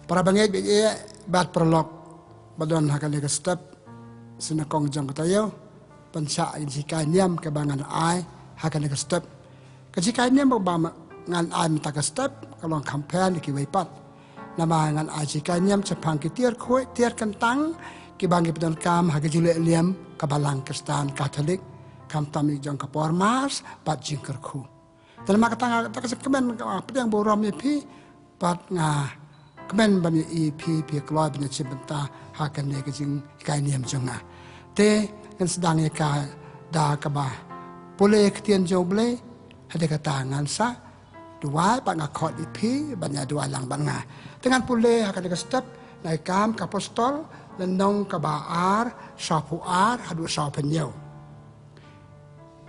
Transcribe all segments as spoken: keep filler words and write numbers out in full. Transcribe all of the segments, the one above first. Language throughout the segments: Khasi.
Para bangeit bad paralok ba don ha kane ka step, sngewbha kong jong ka taïew, pynshah ïa ka jinghikai niam kaba ngan ai ha kane ka step. Ka jinghikai niam ba ngan ai mynta ka step ka long kham pher na kiwei pat. Namar ngan ai jinghikai niam shaphang ki tiar khuid tiar kyntang kiba ngi pyndonkam ha ka jingleh niam ka Balang Khristan Katholik, khamtam ïa jong ka por Mass bad jingkyrkhu. Te namar kata nga, kata ka jingkmen nga pdiang burom ïa phi, bad nga kmen ban ïa i phi, phi kloi ban ïa shim bynta ha kane ka jinghikai niam jong nga. Te ngan sdang ïa ka da kaba pule ïa ka ktien jong U Blei, hadien kata ngan sa duwai bad nga khot ïa phi ban ïa duwai lang bad nga. Te ngan pule ha kane ka step na Ki Kam ki Apostol, lynnong kaba ar, shiphew ar haduh shiphew hynñiew.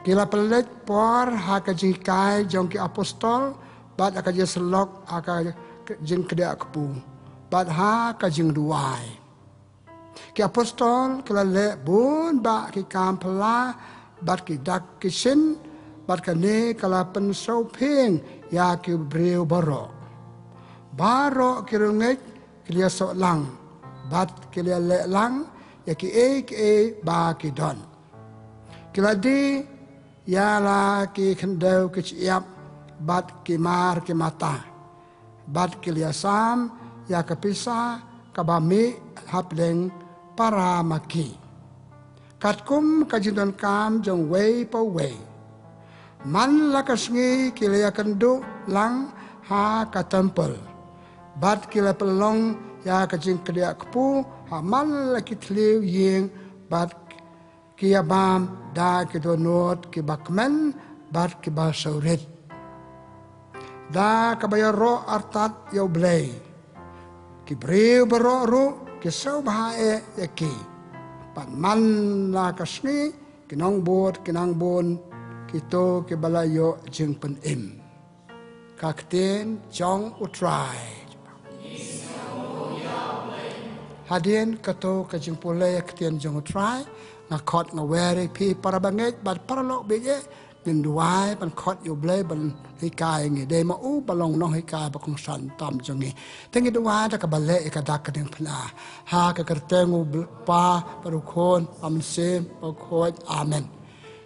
Ki la pynleit por ha ka jinghikai jong ki apostol, bad ha ka jingsyllok ha ka jingkdiah kpu, bad ha ka jingduwai. Ki apostol ki la leh bun bah ki kam phylla, bad ki dak ki shin, bad kane ka la pynsngewphieng ïa ki briew baroh. Baroh ki riewngeit ki la ïasoh lang, bad ki la ïaleh lang ïa kiei kiei ba ki don. Ki la die ïa la ki khyndew ki shyiap, bad ki mar ki mata, bad ki la ïasam ïa ka pisa kaba mih hapdeng para ma ki, katkum ka jingdonkam jong uwei pa uwei. Man la ka sngi ki la ïakynduh lang ha ka templ, bad ki la pynlong ïa ka jingkdiah kpu ha man la ki thliew ïing, bad ki ïabam da ki dohnud kiba kmen bad kiba sngewrit, da kaba ïaroh artat ïa U Blei. Ki briew baroh ruh ki sngewbha eh ïa ki. Bad man la ka sngi ki nongbud ki nongbun, kito kiba la ïoh jingpynim. Ka ktien jong U Trai. Hadien kato ka jingpule ïa ka ktien jong U Trai, nga khot nga wer ïa phi para bangeit bad paralok bad ïa, ngin duwai ban khot ïa U Blei ban hikai ïa ngi, dei ma u ba long nonghikai ba kongsan tam jong ngi. Te ngi duwai da kaba leh ïa ka dak ka diengphna. Ha ka kyrteng U Kpa bad U Khun bad U Mynsiem Bakhuid. Amen.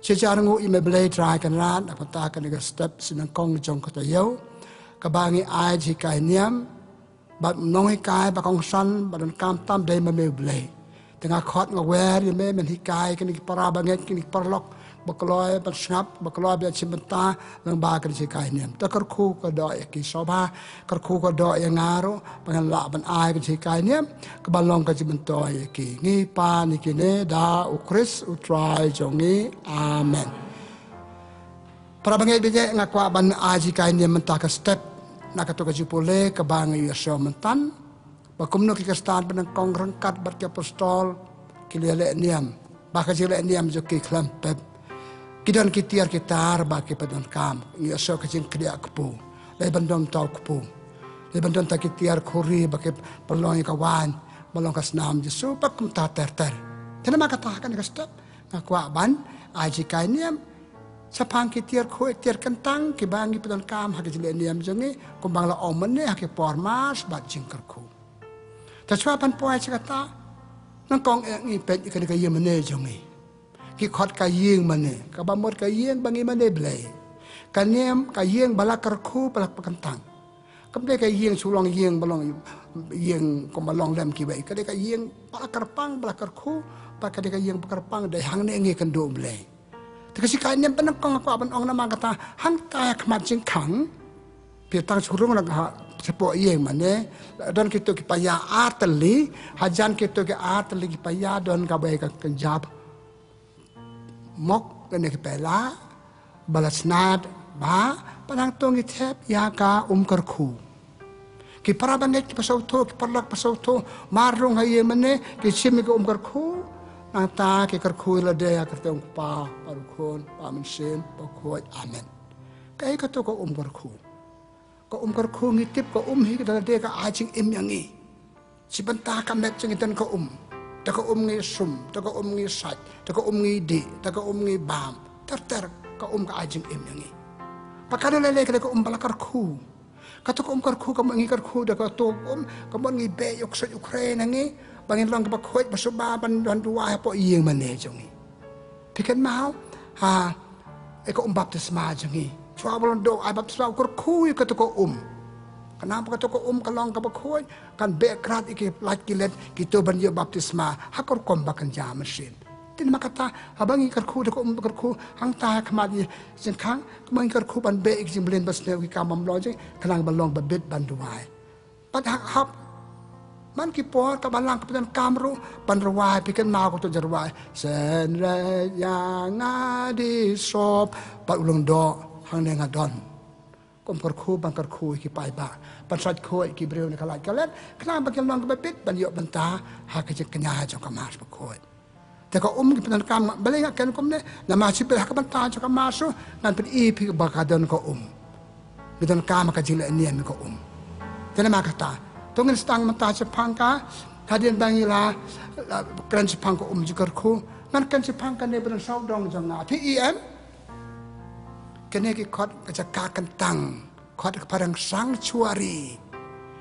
Shisha ngan ïa me Blei Trai Kynrad, na ka bynta kane ka step sngewbha kong jong ka taïew, kaba ngi ai jinghikai niam, bad nonghikai ba kongsan ba donkam tam dei ma me U Blei. Te nga khot nga wer ïa me, men hikai kine ki para bangeit, kine ki paralok ba kloi ban sngap, ba kloi ban shim bynta lyngba kane ka jinghikai niam. Te kyrkhu ka doh ïa ki sngewbha, kyrkhu ka doh ïa nga ruh ba ngan lah ban ai ka jinghikai niam kaba long ka jingmyntoi ïa ki. Ngi pan ïa kine da U Khrist U Trai jong ngi. Amen. Para bangeit bad ïa, nga kwah ban ai jinghikai niam mynta ka step na kato ka jingpule kaba ngi ïohsngew mynta, ba kumno ki Khristan ba nyngkong ryngkat bad ki apostol ki la leh niam, ba ka jingleh niam jong ki khlem pep. Ki don ki tiar ki tar ba ki pyndonkam, ngi ïohsngew ka jingkdiah kpu, lei ban don tau kpu, lei ban don ta ki tiar khuri ba ki pynlong ïa ka waiñ ba long ka snam Jisu, bad kumta ter ter. Te namar kata ha kane ka step nga kwah ban ai jinghikai niam shaphang ki tiar khuid tiar kyntang kiba ngi pyndonkam ha ka jingleh niam jong ngi, kumba nga la ong mynne, ha ki por Mass bad jingkyrkhu. Te shuwa ban poi sha kata, nyngkong eh ngi peit ïa kane ka ïing mane jong ngi. Ki khot ka ïing mane, kaba mut ka ïing ba ngi mane Blei. Ka niam, ka ïing ba la kyrkhu, ba la kyntang. Kam dei ka ïing shu long ïing ba long ïing kumba long lem kiwei. Ka dei ka ïing ba la kyrpang, ba la kyrkhu, bad ka dei ka ïing ba kyrpang, dei hangne ngi kynduh Blei. Te ka jinghikai niam ba nyngkong nga kwah ban ong namar kata, hangta ha khmat jingkhang, phi tang shu rung na ka shapoh ïing mane, don kito ki paia ar tylli, hajan kito ki ar tylli ki paia don kawei ka kynjap mok lane ki pela ba la snad bha, bad hangto ngi thep ïa ka um kyrkhu. Ki para bangeit kiba sngewthuh, ki paralok ba sngewthuh, mar rung ha ïing mane ki shim ïa ka um kyrkhu. Nangta ki kyrkhu ïa lade ha ka kyrteng U Kpa bad U Khun bad U Mynsiem Bakhuid. Amen. Kaei kato ka um kyrkhu? Ka um kyrkhu ngi tip ka um hi ka da lade ka ai jingim ïa ngi. Shi bynta ka met jong ngi don ka um. Da ka um ngi sum, da ka um ngi sait, da ka um ngi dih, da ka um ngi bam. Ter ter ka um ka ai jingim ïa ngi. Bad ka dei lei lei ka dei ka um ba la kyrkhu. Kato ka um kyrkhu, ka mut ngi kyrkhu da kato ka um, ka mut ngi beh ïa u ksuid u khrei na ngi, ba ngin long kiba khuid ba suba ban duwai hapoh ïing mane jong ngi. Phi kynmaw ha, eh, ka um baptisma jong ngi. Shuwa ba long doh ai baptisma u kyrkhu ïa kato ka um. Khnang ba kato ka um ka long kaba khuid, kan beh krad ïa ki lait ki let kito ban ïoh baptisma ha ka rukom ba kynja mynsiem. Te namar kata, haba ngi kyrkhu da ka um kyrkhu, hangta ha khmat ïa jingkhang, kumba ngi kyrkhu ban beh ïa ki jingmlien ba sniew, ki kam bym long jingkhnang ban long ba bit ban duwai. Bad hap, hap man ki por ka Balang ka pyndonkam ruh ban rwai, phi kynmaw kato ka jingrwai, Synreit ïa nga dei sop, bad u Lyngdoh, hangne nga don. Ka um kyrkhu ban kyrkhu ïa ki paidbah, ban sait khuid ïa ki briew na ka lait ka let, khnang ba kin long kaba bit ban ïoh bynta ha ka jingkñia jong ka Mass bakhuid. Te ka um ngi pyndonkam, balei nga kren kumne? Namar shibit ha ka bynta jong ka Mass ruh ngan pyni ïa phi ba ka don ka um. Ngi donkam ha ka jingleh niam ïa ka um. Te namar kata, to ngin sdang mynta shaphang ka, hadien ba ngi la, la kren shaphang ka um jingkyrkhu, ngan kren shaphang kane ba don sawdong jong nga. Phi i em? Kane ki khot ka jaka kyntang, khot ka phareng sanctuary.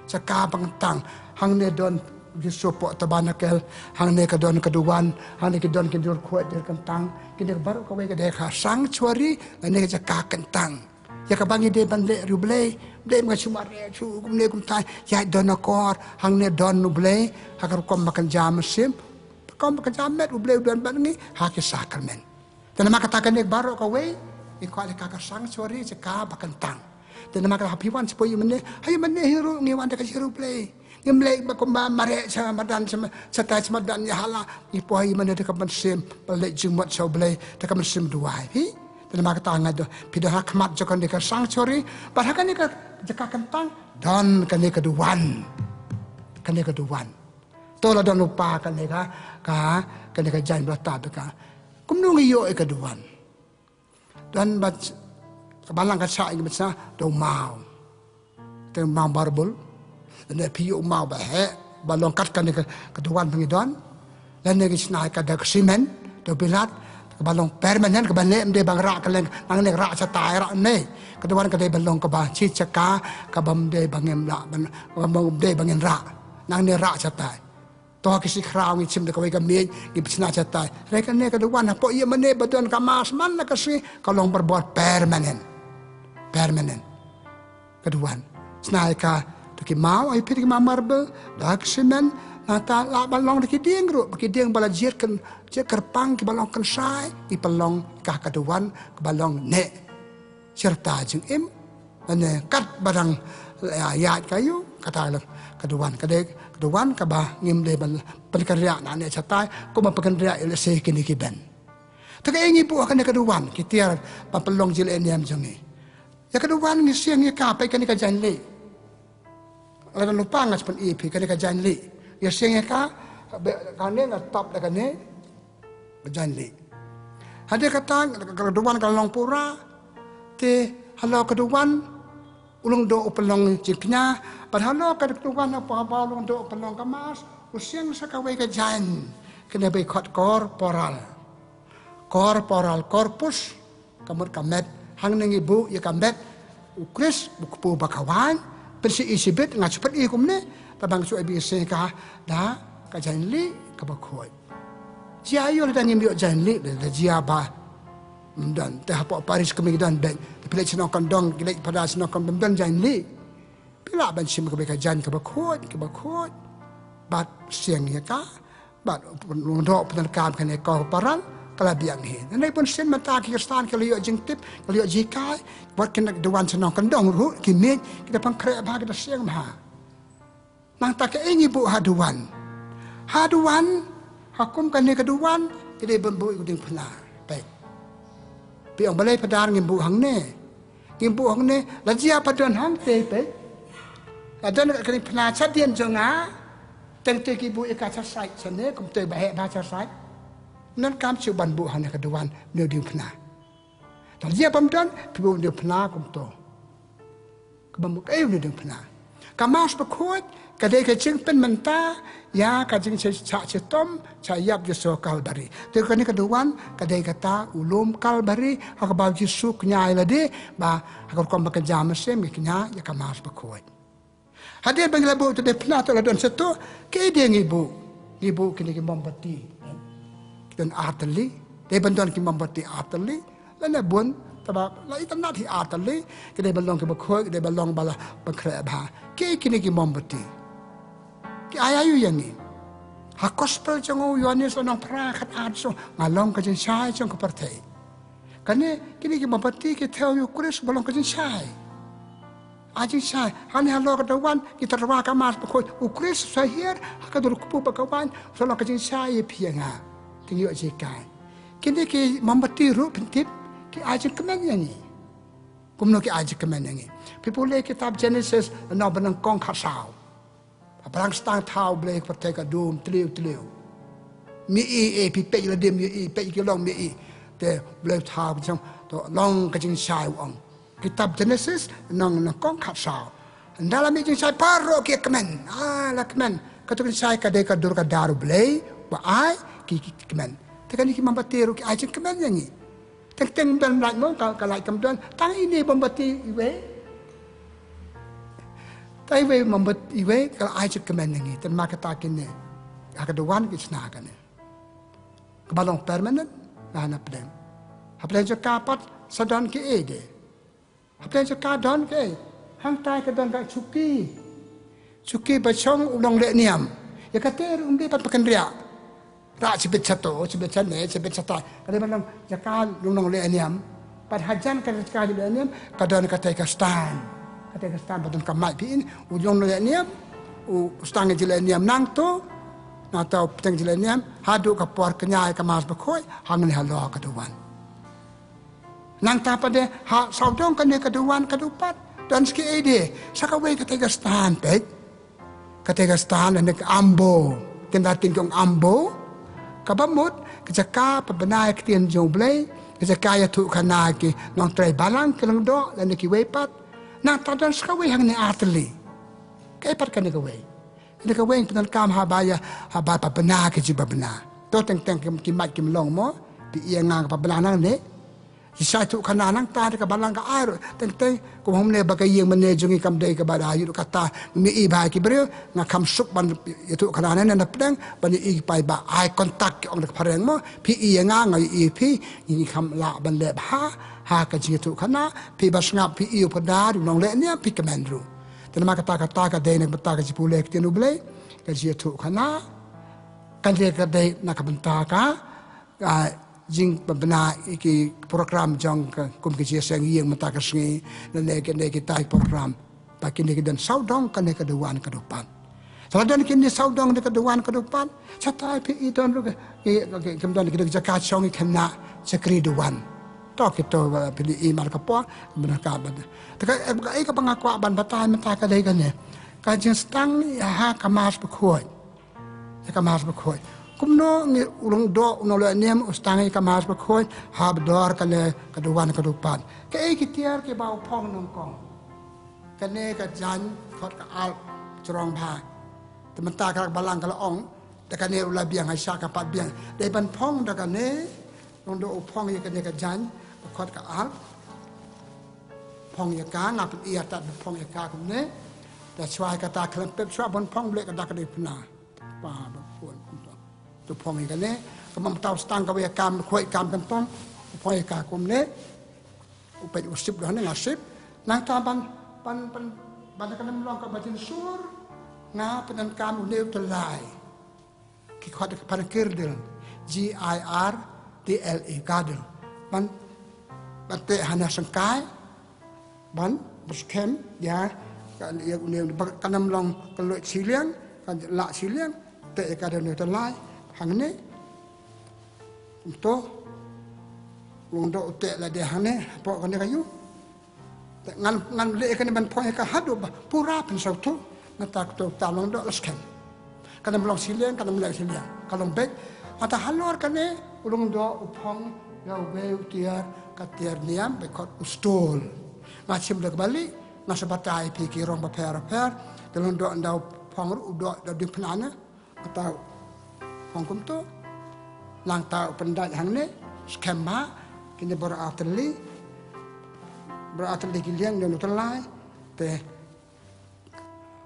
Jaka ba kyntang, hangne don ki soh poh tabernacle, hangne ka don ka duwan, hangne ki don ki dur khuid dur kyntang. Kine baroh kawei ka dei ka sanctuary, lane ka jaka kyntang. Ïa kaba ngi dei ban leh ïa U Blei, Blei, nga shu mareh shu kumne kumtai, ïa don akor, hangne don U Blei ha ka rukom ba kynja mynsiem, rukom ba kynja met, U Blei u don bad ngi ha ki sakramen. Te namar kata kane baroh kawei ngi kwah leh ka ka sanctuary, jaka ba kyntang. Te namar kata ha phi wan shapoh ïingmane, ha ïingmane hi ruh ngi wan da ka jingïaroh Blei. Ngim leh ba kumba mareh sha madan sha ma-, shatai sha madan ïa hala, ngi poi ha ïingmane da ka mynsiem ba leh jingmut sha U Blei, da ka mynsiem duwai. Phi? Te namar kata nga ong, phi don ha khmat jong kane ka sanctuary, bad ha kane ka jaka kyntang don kane ka duwan. Kane ka duwan. To la don lypa kane ka, ka, kane ka jaiñ ba la tap ïa ka. Kumno ngi ïoh ïa ka duwan? Don ba ka Balang ka shah ïa ka, ba shah da u maw. Te u maw marble. Lane phi ïoh u maw ba heh, ba long kat kane ka, ka duwan ba ngi don. Lane ngi shna ïa ka da ka cement, da u bilat, kaba long permanent, kaba neh ym dei ban rah kylleng, nangne rah shatai rah ne. Ka duwan ka dei ban long kaba shi jaka, kaba ym dei ba ngin rah, ban, kaba ym dei ba ngin rah. Nangne rah shatai. To ha ki shi khraw ngi shim da kawei ka miej, ngi pynshna shatai. Hynrei kane ka duwan hapoh ïingmane ba don ka Mass man la ka sngi, ka long barabor permanent. Permanent. Ka duwan. Shna ïa ka da ki maw, ai phi da ki maw marble, da ki cement, nangta lah ban long da ki dieng ruh, ba ki dieng ba la jied kyn, jied kyrpang kiba long kynsai, ngi pynlong ïa ka ha ka duwan, kaba long neh. Shirta jingim, lane kat ba dang, eh, ïaid ka ïew, kata ka long ka duwan, ka dei ka duwan kaba ngim dei ban pynkynriah nangne shatai, kumba pynkynriah ïa lehse kine ki bench. Te kaei ngi buh ha kane ka duwan, ki tiar ban pynlong jingleh niam jong ngi. Ïa ka duwan ngi siang ïa ka, peit kane ka jaiñlieh. Lada lypa nga sa pyni ïa phi, kane ka jaiñlieh. Ngi siang ïa ka, beh, kane nga tap da kane, ka jaiñlieh. Hadien kata, ka duwan ka long pura, te halor ka duwan, u Lyngdoh u pynlong jingkñia, bad halor ka duwan haba u Lyngdoh u pynlong ka Mass, u siang sa kawei ka jaiñ, kane ba ki khot corporal. Corporal, corpus, ka mut ka met, hangne ngi buh ïa ka met, u Khrist, u kpu bad ka waiñ, pynsih ïa shibit, nga shu pyni kumne, tang ba nga shu ai biang ïa ka, da ka jaiñlieh kaba khuid. Jia ïoh lada ngim ïoh jaiñlieh, lada jia ba ym don, te hapoh parish kumne ki don beit, te phi leit shnong kyndong, ki leit phada shnong kyndong, ym don jaiñlieh. Phi lah ban shim kawei ka jaiñ kaba khuid, kaba khuid. Bad siang ïa ka, bad u Lyngdoh u pyndonkam kane ka corporal, ka la biang hi. Nangne bunsien mynta ki Khristan ki la ïoh jingtip, ki la ïoh jinghikai, wat kine ki duwan shnong kyndong ruh, ki miej, ki da pynkhreh bha, ki da siang bha. Nangta kaei ngi buh ha duwan? Ha duwan, ha kum kane ka duwan, ki dei ban buh ïa u diengphna. Peit. Phi ong balei Phadar ngim buh hangne? Ngim buh hangne, la jia ba don hangte, peit. La don ka diengphna shadien jong nga, teng te ki buh ïa ka sha side shane, kumto ba heh bha sha side. Ym donkam shuh ban buh hangne ka duwan, une u diengphna. Te la jia bym don, phi buh une u diengphna kumto. Kaba mut kaei une u diengphna? Ka Mass Bakhuid ka dei ka jingpynmynta ïa ka jingshah shitom, shah ïap Jisu Kalbari. Te kane ka duwan ka dei kata u lum Kalbari ha kaba u Jisu kñia ïa lade, ba ha ka rukom ba ka jam mynsiem ngi kñia ïa ka Mass Bakhuid. Hadien ba ngi la buh te dei pynah, to la don sha to, ki dei ngi buh, ngi buh kine ki mombati. Ki don ar tylli, dei ban don ki mombati ar tylli, lane bun, taba la itynnad hi ar tylli, ki dei ban long ki bakhuid, ki dei ban long ba la pynkhreh bha. Ki kine ki mombati. Ki ai aïu ïa ngi? Ha Gospel jong u Ïoannis lynnong phra khatar, jong nga long ka jingshai jong ka pyrthei. Kane, kine ki mombati ki thew ïa u Khrist ba long ka jingshai. Ai jingshai, hangne halor ka duwan, ki tyrwa ka Mass Bakhuid, u Khrist u sa hiar ha ka dur kpu bad ka waiñ, u sa long ka jingshai ïa phi ïa nga. Te ngi ïoh jinghikai. Kine ki mombati ruh pyntip ki ai jingkmen ïa ngi. Kumno ki ai jingkmen ïa ngi? Phi pule kitab Genesis, lynnong ba nyngkong khatsaw. Hapdeng stang thaw U Blei pyrthei ka dum tliew tliew. Mih i, eh, phi peit la dum mih i, peit ki long mih i. Te U Blei thaw ka jong to long ka jingshai, u ong. Kitab Genesis lynnong, lynnong nyngkong khatsaw. Ynda la mih jingshai baroh ki kmen. Ah, la kmen. Kato ka jingshai ka dei ka dur ka dar U Blei ba ai ki, ki kmen. Te kane ki mombati ruh ki ai jingkmen ïa ngi. Teng teng ym don light mo, ka, ka light kam don. Tang ine mombati iwei. Tang iwei mombati iwei ka la ai jingkmen ïa ngi. Te namar kata kine ha ka duwan ki shna kane. Kaba long permanent, la na pdeng. Ha pdeng jong ka pat sa don kiei de? Ha pdeng jong ka don kiei? Hangtai ka don ka chuki. Chuki ba shong u nongleh niam. Ïa kata ruh ym dei pat ba kynriah. Rah shibit shato, shibit shane, shibit shatai. Ka dei ban long jaka u nongleh niam. Bad hajan ka jaka u nongleh niam ka don katei ka stand. Katei ka stand ba don ka mic phi i, u nongleh niam, u sdang jingleh niam nangto, nangto pdeng jingleh niam, haduh ka por kñia ïa ka Mass Bakhuid, hangne halor ka duwan. Nangta pat de ha sawdong kane ka duwan ka dupat don sa kiei de? Sa kawei katei ka stand, peit. Katei ka stand lane ka ambo. Kynda ting ki ong ambo. Kaba mut ka jaka pynbna ïa ka ktien jong U Blei, ka jaka ïathuhkhana ki nongtrei balang, ki lyngdoh lane kiwei pat. Nangta don sa kawei hangne ar tylli. Kaei pat kane kawei? Kane kawei pyndonkam haba ïa, haba pynbna ki jingpynbna. To teng teng ki, ki mic kim long mo. Phi i ïa nga ka pynbna nangne. Ki sa ïathuhkhana nangta da ka balang ka ai ruh. Teng teng kum hangne ba ka ïing mane jong ngi kam dei kaba da ïoh kata, ngi i ba ki briew, nga kham suk ban ïathuhkhana na, na pdeng ban i ki paidbah, eye contact ki ong da ka phareng mo. Phi i ïa nga, nga i ïa phi, ngi kham lah ban leh bha ha ka jingïathuhkhana. Phi ba sngap phi i u Phadar u nongleh niam, phi kmen ruh. Te namar kata, kata ka dei na ka bynta ka jingpule ktien U Blei, ka jingïathuhkhana. Ka dei, ka dei na ka bynta ka ka jingpynbna ïa ki program jong ka kum ki jingïaseng ïing mynta ka sngi, lane kine kita ki program. Ba kine ki don sawdong kane ka duwan ka dupat. Sa la don kine sawdong kane ka duwan ka dupat, sa tai phi i don ruh ki, ki, ki, kim don ki jaka shong ki khynnah shakri duwan. To kito, uh, phi i mar ka por, bynta ka ban. Te ka, eh, ka, eh, kaba nga kwah ban batai mynta ka dei kane. Ka jingsdang ïa ha ka Mass Bakhuid. Ïa ka Mass Bakhuid. Kumno ngi u lyngdoh u nongleh niam u sdang ïa ka Mass Bakhuid ha bynta kane ka duwan ka dupat? Kaei ki tiar kiba u phong nyngkong? Kane ka jaiñ khot ka alb jrong bha. Te mynta ka balang ka la ong, te kane u la biang ha sha ka pat biang. Dei ban phong da kane, lyngdoh u phong ïa kane ka jaiñ ba khot ka alb. Phong ïa ka, nga pyn-i ïa ta ba phong ïa ka kumne. Te shuwa ïa kata khlem pep shuwa ban phong, Blei ka dak ka dei pynah. Pa ba pun kumto. To phong ïa kane, ka mam tau stang kawei ka kam, khuid kam kantong, phong ïa ka kumne. U peit u sip, dohne nga sip. Nangta ban, ban, ban, ban ka nam long kaba jingsur, nga pyndonkam une u tyllai. Ki khot da ka phareng girdle, G I R D L E, girdle. Ban, ban teh hana syngkai, ban, ban skhem, ïa, ka, ïa, une, ba, ka nam long ka luid shiliang, ka lah shiliang, teh ïa ka da une u tyllai, hangne. Kumto, u lyngdoh u teh lade hangne, hapoh kane ka ïew. Te ngan, ngan leh ïa kane ban phong ïa ka haduh ba pura pynsawthuh, nangta kato ka lyngdoh la skhem. Ka nam long shiliang, ka nam long shiliang, ka long beit. Nangta halor kane u lyngdoh u phong ïa uwei u tiar, ka tiar niam ba khot u stool. Nga shim da kaba lieh, nga sa batai ïa phi ki rong bapher bapher. Te long doh nda u phong ruh u doh da u diengphna ne. Kata u phong kumto. Nangta u pyndait hangne. Skhem bha. Kine baroh artylli. Baroh artylli ki lieng don u tyllai. Te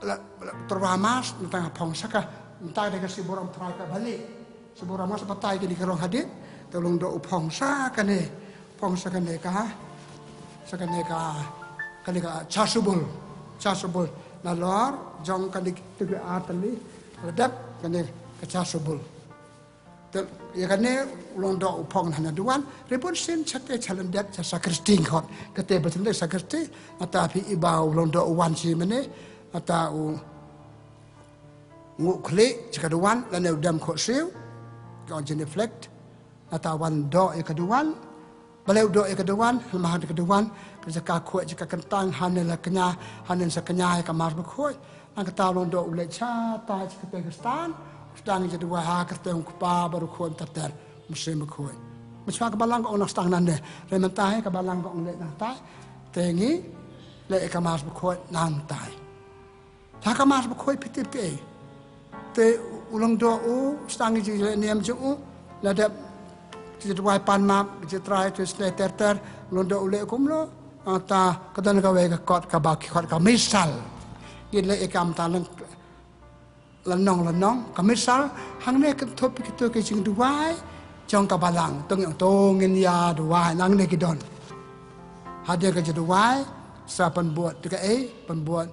la, la tyrwa mass, nangta nga phong sa ka, nangta da ka shibun ram trai ka bali. Shibun ram mass batai kine ki rong hadien, te long doh u phong sa kane, phong sa kane ka, sa kane ka, kane ka chasuble, chasuble. Nalor jong kane ki artylli, la dep kane ka chasuble. Te ïa kane u long doh u phong na duwan, ri bun sien sha te sha lyndet sha sakristi khot. Kate ba sien te sakristi, nangta phi i ba u long doh u wan shi mane, nangta u nguh khlieh sha ka duwan, lane u dem khohsiew, ka ong genuflect, nangta wan doh ïa ka duwan, Balei u doh ïa ka duwan, hynrei ha ka duwan, ka jaka khuid, jaka kyntang, hangne la kñia, hangne sa kñia ïa ka Mass Bakhuid. Nangta u long doh u leit shatai sha kyrteng Khristan, sdang ïa ka duwai ha ka kyrteng u Kpa bad u Khun ter ter, Mynsiem Bakhuid. Mynshwa ka balang ka ong nang sdang nangne, hynrei mynta hi ka balang ka ong leit nangtai, te ngi leit ïa ka Mass Bakhuid nangtai. Ha ka Mass Bakhuid phi tip kaei. Te u long doh u sdang ïa ki niam jong u, la dep ki duwai pan map, ki trai, ki sdang ter ter, u long doh u leh kumno, nangta ka don kawei ka kot kaba ki khot ka misal. Ngin leh ïa ka mynta lynnong lynnong, ka misal, hangne kynthup ïa kito ki jingduwai jong ka balang, to ngin, to ngin ïa duwai, nangne ki don. Hadien ka jingduwai, sa pynbud, te kaei, pynbud,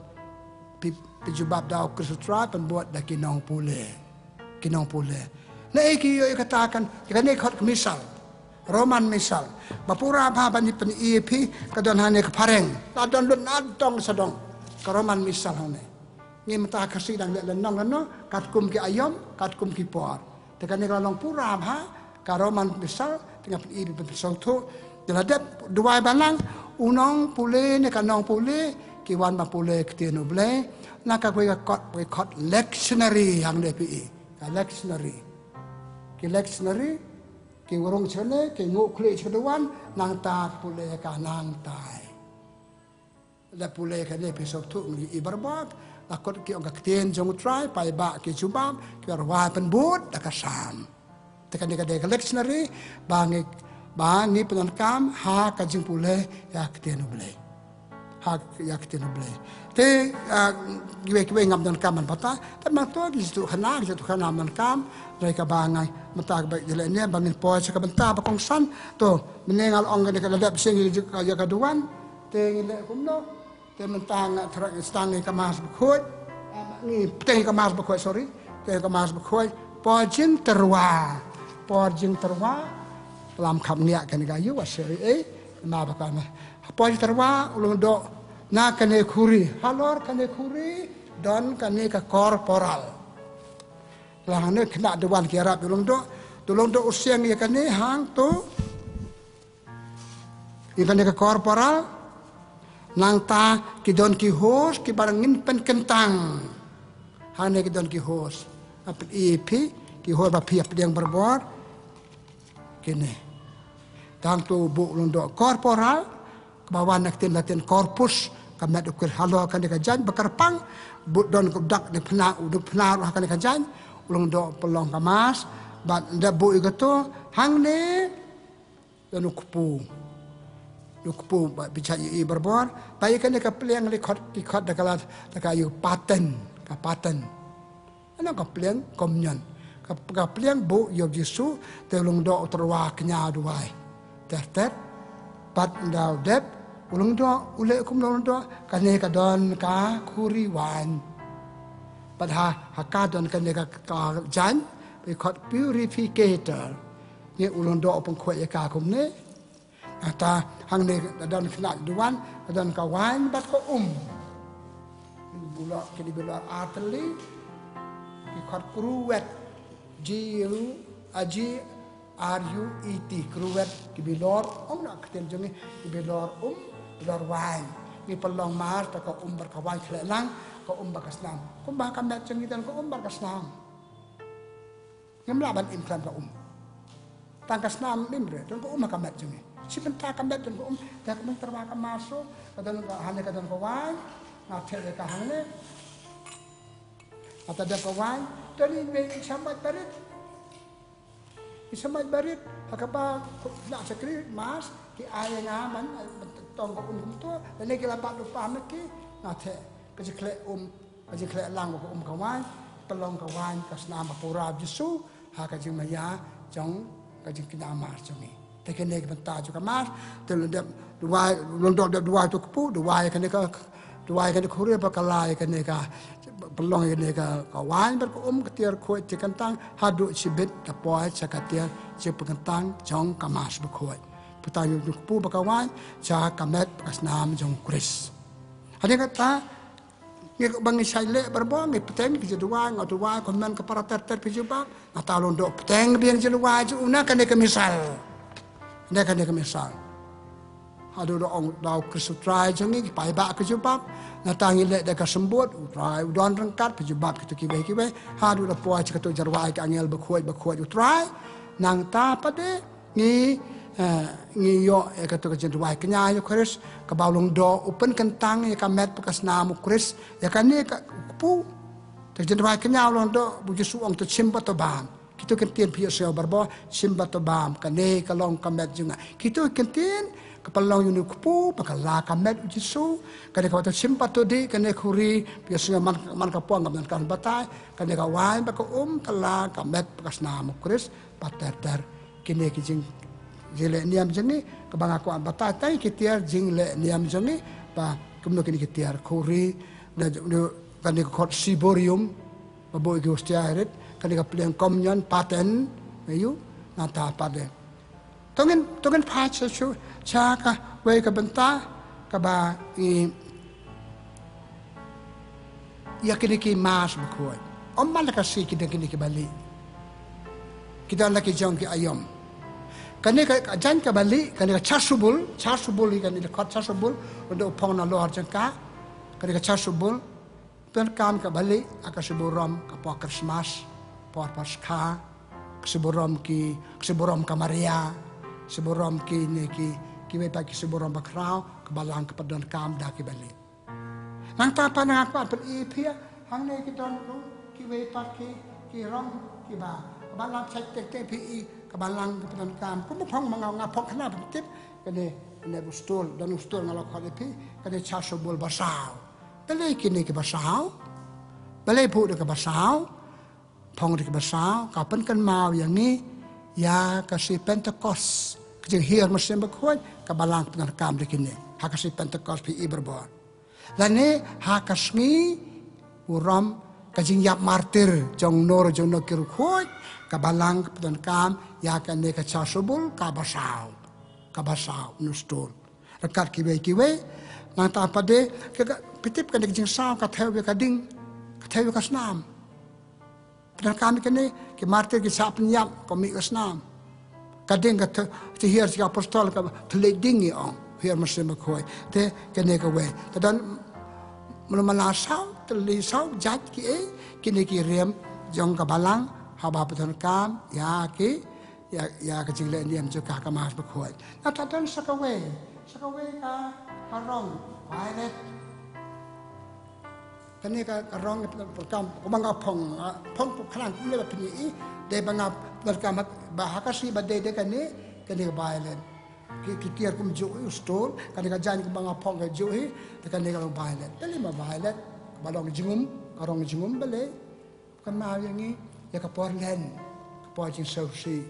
phi, phi jubab da u Khrist u Trai, pynbud da ki nongpule. Ki nongpule. Naei ki ïoh ïa kata kan, ïa kane khot ka misal. Roman misal. Ba pura bha ban pyni ïa phi, ka don hangne ka phareng. La don lut na dong sa dong. Ka Roman misal hangne. Ngi mynta ka Khasi dang leh lynnong lynnong, katkum ki aïom, katkum ki por. Te kane ka la long pura bha, ka Roman misal, te nga pyni ïa phi ban pynsngewthuh. Te la dep duwai balang, u nongpule ne ka nongpule, ki wan ban pule ktien u Blei, na kawei ka kot, kawei ka kot lectionary hangne phi i, ka lectionary. Ki lectionary, ki rung shane, ki nguh khlieh sha ka duwan, nangta pule ka nangtai. La pule kane phi sngewthuh ngi i barabor, la kut ki ong ka ktien jong u Trai, paidbah ki jubab, ki rwai pynbud da ka Salm. Te kane ka dei ka lectionary, ba ngi, ba ngi pyndonkam ha ka jingpule ïa ka ktien u Blei. Ha ïa ka ktien u Blei. Te, ah, kiwei kiwei ngam donkam ban batai, te mynta ki jingïathuhkhana, ki jingïathuhkhana ngam donkam, hynrei kaba ngai mynta kaba ïaleh ne ba ngin poi sha ka bynta ba kongsan. To, mynne nga la ong kane ka la dep shen ïa ka duwan. Te ngi leh kumno? Te mynta nga thrang sdang ïa ka Mass Bakhuid. Ah, ngi pteng ïa ka Mass Bakhuid, sorry. Te ka Mass Bakhuid. Por jingtyrwa. Por jingtyrwa. Lam kham ngiah kane ka ïu, wa se ei, ma ba ka na. Por jingtyrwa, u long doh na kane khuri. Halor kane khuri, don kane ka corporal. Lang ne khynnah duwan ki ïarap u long doh. U long doh u siang ïa kane hangto. Ïa kane ka corporal, nangta ki don ki hos, kiba ngin pynkyntang. Hangne ki don ki hos. Nga pyni ïa phi, ki hos ba phi ïa pdiang barabor. Kine. Tang to buh u long doh corporal, kaba wan na ka ktien Latin corpus, ka met u kyrpang halor kane ka jaiñ, ba kyrpang, buh don ka dak ne phna, u duk phna ruh ha kane ka jaiñ, u long doh pynlong ka Mass, bad da buh ïa kato, hangne, Don u kpu. U kpu ba phi shait ïohi barabor. Ba ïa kane ka pliang li khot ki khot da ka la, da ka ïa u paten, ka paten. Ano ka pliang communion. Ka, ka pliang buh ïa u Jisu te u long doh u tyrwa kñia duwai. Ter ter. Pat nda u dep u long doh u leh kumno u long doh kane ka don ka khuri waiñ. Pat ha, ha ka don kane ka, ka jaiñ ba ïa khot purificator. Ngi u long doh u pynkhuid ïa ka kumne. Ata hangne da don khynnah duwan, da don ka waiñ bad ka um. Kine bilor, kine bilor artylli. Ki khot kruet. G U, a G R U E T, kruet, ki bilor, ong na ka ktien jong ngi, ki bilor um, bilor waiñ. Ngi pynlong Mass da ka um bad ka waiñ khleh lang, ka um bad ka snam. Kumba ka met jong ngi don ka um bad ka snam. Ngim lah ban im khlem ka um. Tang ka snam im re, don ka um ha ka met jong ngi. Shi bynta ka met don ka um, te ka mynta ba ka Mass ruh, ka don ka hangne ka don ka waiñ, nga theh ïa ka hangne. Haba dep ka waiñ, to ngin ïa shem barit. Ïa shem barit, ha kaba, na shakri mas, ki ai ïa nga man, tong ka um kumto, lane ki la bat lypa ma ki, nga theh, ka jingkhleh um, ka jingkhleh lang ka um ka waiñ, pynlong ka waiñ, ka snam ba pura Jisu, ha ka jingmaïa, jong, ka jingkñia mas jong ngi. Te kane ka bynta jong ka mas, te lada dep duwai, lada dep duwai to kpu, duwai kane ka, duwai kane ka khuri ba ka la ïa kane ka, pynlong ïa kane ka, ka waiñ bad ka um ka tiar khuid te kyntang, haduh shibit da poi sha ka tiar jingpynkyntang jong ka mas bakhuid. Bynta jong kpu bad ka waiñ, sha ka met ka snam jong Khrist. Hadien kata, ngi ba ngi shait leh barabor, ngi bteng ki jingduwai, nga duwai, kumne ka para ter ter ki jubab, nangta long dok bteng biang jingduwai jong u na kane ka misal. Na kane ka misal. Haduh da ong da u Khrist u Trai jong ngi, ki paidbah ki jubab, nangta ngi leh da ka symbud, u Trai u don ryngkat, ki jubab kito kiwei kiwei, haduh da poi sha kato jingduwai ka angel bakhuid bakhuid u Trai, nangta pat de, ngi, eh, ngi ïoh, eh, kato ka jingduwai kñia ïa u Khrist, kaba u long dok u pynkyntang ïa ka met bad ka snam u Khrist, ïa kane ka kpu. Te ka jingduwai kñia u long dok, ba u Jisu u ong to shim bad to bam. Kito ki ktien phi ïohsngew barabor, shim bad to bam, kane ka long ka met jong nga. Kito ki ktien, ka pynlong ïa une u kpu, ba ka la ka met u Jisu, kane kaba to shim bad to dih, kane ka khuri, phi ïohsngew man, man ka pang, ka man ka batai, kane ka waiñ bad ka um, ka la ka met bad ka snam u Khrist, bad ter ter. Kine ki jing, jingleh niam jong ngi, kaba nga kwah batai tang ki tiar jingleh niam jong ngi, ba kumno kine ki tiar khuri, da, da, kane ka khot ciborium, ba buh ïa ki hostia rit, kane ka pliang komunion, paten, ayu, nangta pat de. To ngin, to ngin phai sha shu, sha kawei ka bynta, kaba ngi, ïa kine ki mas bakhuid. Ym man la ka sngi ki don kine kiba lieh. Ki don la ki jong ki aïom. Kane ka, ka jaiñ kaba lieh, kane ka chasuble, chasuble hi kane ka khot chasuble, u don u phong nalor jong ka, kane ka chasuble, pyndonkam kaba lieh, ha ka shibun rom, ka por Christmas, por Paskha, ka shibun rom ki, ka shibun rom ka Maria, shibun rom kine ki, kiwei pat ki shibun rom bakhraw, ka Balang ka pyndonkam da kiba lieh. Nangta pat nga kwah pyni ïa phi, hangne ki don ruh, kiwei pat ki, ki rong, kiba, ka Balang shait teng teng phi i, ka Balang ka pyndonkam. Kumba phong ma nga, nga phong kane pyntip, kane, kane u stool, don u stool nga la khot ïa phi, kane chasuble basaw. Balei kine kiba saw? Balei buh da kaba saw? Phong da kaba saw, ka pynkynmaw ïa ngi, ïa ka sngi Pentekost. Ka jinghiar mynsiem bakhuid, ka Balang pyndonkam da kine. Ha ka sngi Pentekost phi i barabor. Lane, ha ka sngi, burom, ka jingïap martir, jong no, jong no ki riewkhuid, ka Balang ka pyndonkam, ïa kane ka chasuble, kaba saw. Kaba saw, une u stool. Ryngkat kiwei kiwei, nangta pat de, ka, ka, phi tip kane ka jingsaw, ka thew ïa ka ding, ka thew ïa ka snam. Pyndonkam ïa kane, ki martir ki shah pynïap, kum mih ka snam. Ka ding ka the-, te hiar ki apostol ka thylliej ding ïa ong, hiar mynsiem bakhuid. Te kane kawei. Te don mano mano saw, thylliej saw, jait kiei, kine ki riem, jong ka Balang, haba pyndonkam, ïa ki, ïa, ïa ka jingleh niam jong ka ha ka mas bakhuid. Nangta don sa kawei, sa kawei ka, ka rong, violet. Kane ka, ka rong ka pyndonkam, kumba nga phong, ah, phong pyndonkam, kumne ba pynïohi, dei ba nga pyndonkam, ba ha ka sngi ba dei dei kane, kane ka violet. Ki, ki tiar kumjuh hi, u stool, kane ka jaiñ kumba nga phong ka juh hi, te kane ka long violet. Balei ma violet, ba long jingum, ka rong jingum balei. Kynmaw ïa ngi, ïa ka por Lent, ka por jingsngewsih.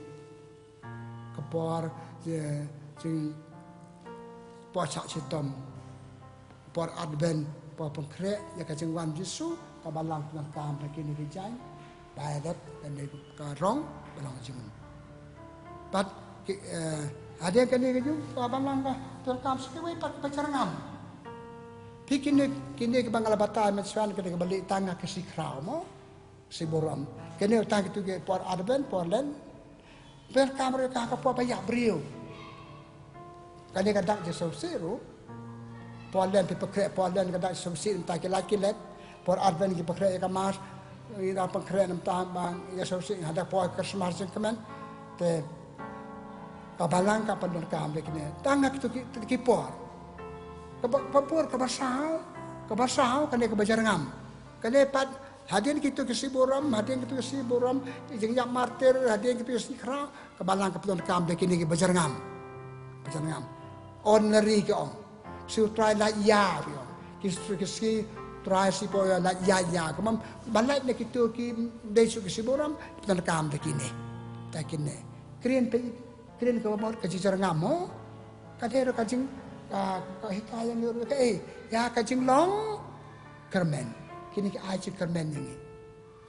Ka por, eh, jing, por shah shitom. Por Advent, por pynkhreh, ïa ka jingwan Jisu, ka Balang pyndonkam da kine ki jaiñ, violet, lane ka rong, ba long jingum. Pat, ki, eh, hadien kane ka jingum, ka Balang ka pyndonkam sa kiwei pat kiba jyrngam. Phi kine, kine kiba nga la batai mynshuwa kine kiba lieh tang ha ka sngi khraw mo. Sngi burom. Kane tang kito ki por Advent, por Lent. Pyndonkam ruh ïa ka ha ka por ba ïap briew. Kane ka dak jingsngewsih ruh. Por Lent phi pynkhreh por Lent ka dak jingsngewsih, nangta ki lait ki let. Por Advent ki pynkhreh ïa ka Mass. Ngi dang pynkhreh nangta ba ïa sngewsih haduh por Christmas jingkmen. Te ka Balang ka pyndonkam da kine. Tang ha kito ki, ki por. Kaba, kaba por kaba saw, kaba saw, kane kaba jyrngam. Kane pat Hadien kito ki shynburom, hadien kito ki shynburom, ki jingïap martir, hadien kito ki sngi khraw, ka balang ka pyndonkam da kine ki bajyrngam. Bajyrngam. Ordinary ki ong. Shu trai lait ïa ki ong. Ki shu ki shu trai shu poi lait ïa ïa. Kumba ba lait na kito ki dei shu ki shynburom, pyndonkam da kine. Da kine. Kren pe, kren ka mut ka jingjyrngam mo. Ka dei ruh ka jing, ka, ka hikai ïa ngi ruh ka, eh, ïa ka jinglong kyrmen. Kine ki ai jingkyrmen ïa ngi.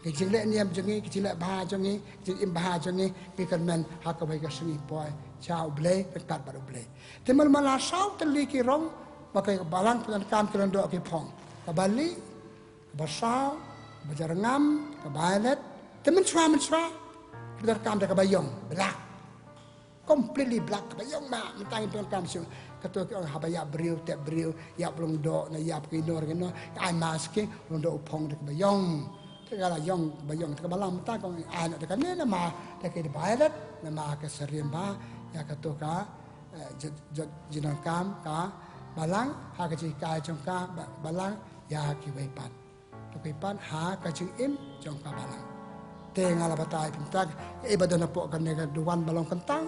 Ki jingleh niam jong ngi, ki jingleh bha jong ngi, ki jingim bha jong ngi, ki kyrmen ha kawei ka sngi poi sha U Blei, ryngkat bad U Blei. Te man la saw tylli ki rong ba ka balang pyndonkam ki lyngdoh ki phong. Kaba lieh, kaba saw, kaba jyrngam, kaba violet. Te mynshuwa, mynshuwa ki pyndonkam da kaba ïong, black. Completely black, kaba ïong ma, mynta ngin pyndonkam shuh. Kato ki ong haba ïap briew, tep briew, ïap lyngdoh, ne ïap kino kino, ai mask ki, lyngdoh u phong da kaba ïong. Te ka la ïong, kaba ïong, te ka balang mynta ka ong ai noh da kane namar, da ka violet, namar ka syriem bha ïa kato ka, eh, jot, jot, jingdonkam ka balang, ha ka jinghikai jong ka ba-, balang, ïa kiwei pat. Kiwei pat ha ka jingim jong ka balang. Te nga la batai pyntak, eh, ba don hapoh kane ka duwan ba long kyntang,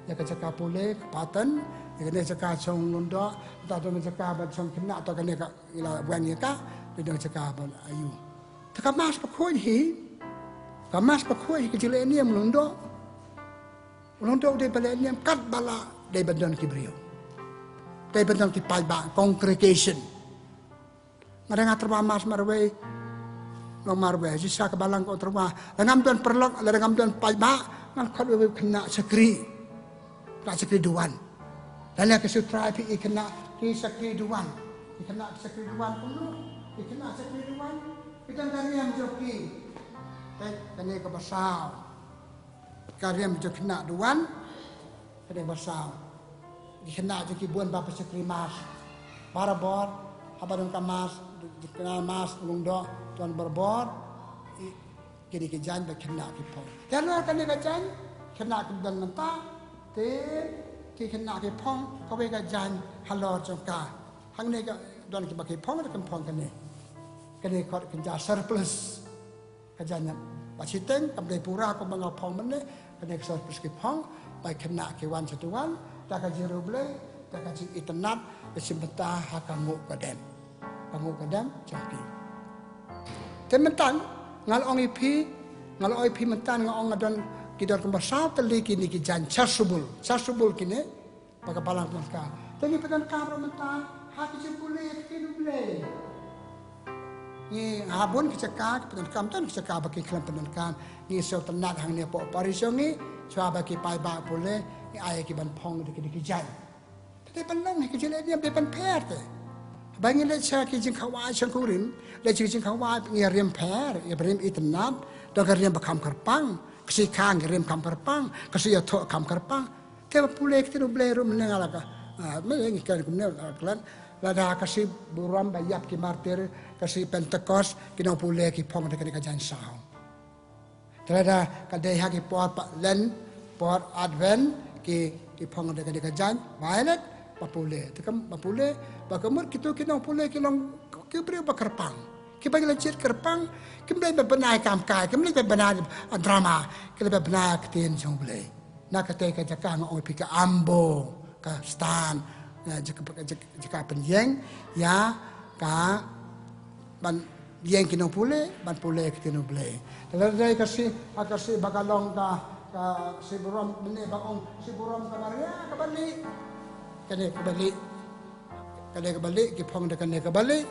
ïa ka jaka pule, ka pattern, ïa kane jaka shong lyngdoh, ta don jaka ba shong khynnah, ta kane ka, ïa la weng ïa ka, te don jaka ba aiu. Te ka mask ba khuid hi, ka mask ba khuid hi ka jingleh niam lyngdoh. Lyngdoh dei ba leh niam katba la dei ban don ki briew. Dei ban don ki paidbah, congregation. Nga dang nga tyrwa mask marwei. Long marwei, shisha ka balang ka tyrwa. Lada ngam don paralok, lada ngam don paidbah, ngan khot wei wei khynnah shakri. Khynnah shakri duwan. Lane ka shu trai phi i khynnah ki shakri duwan. Ki khynnah ki shakri duwan kumno? Ki khynnah shakri duwan. Ki don ka riam jong ki. Te kane kaba saw. Ka riam jong khynnah duwan. Kane kaba saw. Ki khynnah jong ki bun ba pynshakri mask. Barabor, haba don ka mask, khynnah mask, lyngdoh, don barabor. I, kine ki jaiñ ba khynnah ki phong. Te halor kane ka jaiñ, khynnah ki don mynta. Te, ki khynnah ki phong, kawei ka jaiñ halor jong ka. Hangne ka don kiba ki phong, da ki phong kane. Kane khot kynja surplus. Ka jaiñ ba shiteng, kam dei pura kumba nga phong mynne, kane ka surplus ki phong, ba khynnah ki wan sha duwan, da ka jingriewblei, da ka jingitynnad, da shim bynta ha ka nguh ka dem. Ka nguh ka dem jong ki. Te mynta, nga la ong ïa phi, nga la ong ïa phi mynta, nga ong nga don, ki don kumba saw tylli kine ki jaiñ, chasuble, chasuble kine, ba ka balang pyndonkam. Te ngi pyndonkam ruh mynta ha ki jingpule ktien U Blei. Ngi ha bun ki jaka ki pyndonkam, don ki jaka ba ki khlem pyndonkam. Ngi sngewtynnat hangne hapoh parish jong ngi, shuwa ba ki paidbah pule, ngi ai ïa ki ban phong da ki, da ki jaiñ. Te dei ban long hi ka jingleh niam, dei ban pher te. Ba ngi leit sha ki jingkhawai shongkurim, leit sha ki jingkhawai ngi riam pher, ngi riam itynnat, don ka riam ba kham kyrpang, ka shi kha ngi riam kham kyrpang, ka shi ïathoh kham kyrpang. Te ba pule ktien U Blei ruh mynne nga la ka, ah, mynne ngi kren kumne, ah, kren. Lada ka shynburom ba ïap ki martir, ka shi Pentecost, ki nongpule ki phong da kane ka jaiñ saw. Te lada ka dei ha ki por pa Lent, por Advent, ki, ki phong da kane ka jaiñ violet, ba pule. Te kam ba pule, ba ka mut kito ki nongpule ki long ki briew ba kyrpang. Kiba la jied kyrpang, kim dei ba bnai kam kai, kim dei ba bnai drama, ki la ba bnai ktien jong U Blei. Na kata ka jaka nga ong ïa phi ka ambo, ka stand, eh, jaka, jaka, jaka pynïeng, ïa ka ban ïeng ki nongpule, ban pule ktien U Blei. Te lada dei ka shi, ha ka shi ba ka long ka, ka shynburom mynne ba ong shynburom ka Maria kaba lieh. Kane kaba lieh. Kane kaba lieh, ki phong da kane kaba lieh.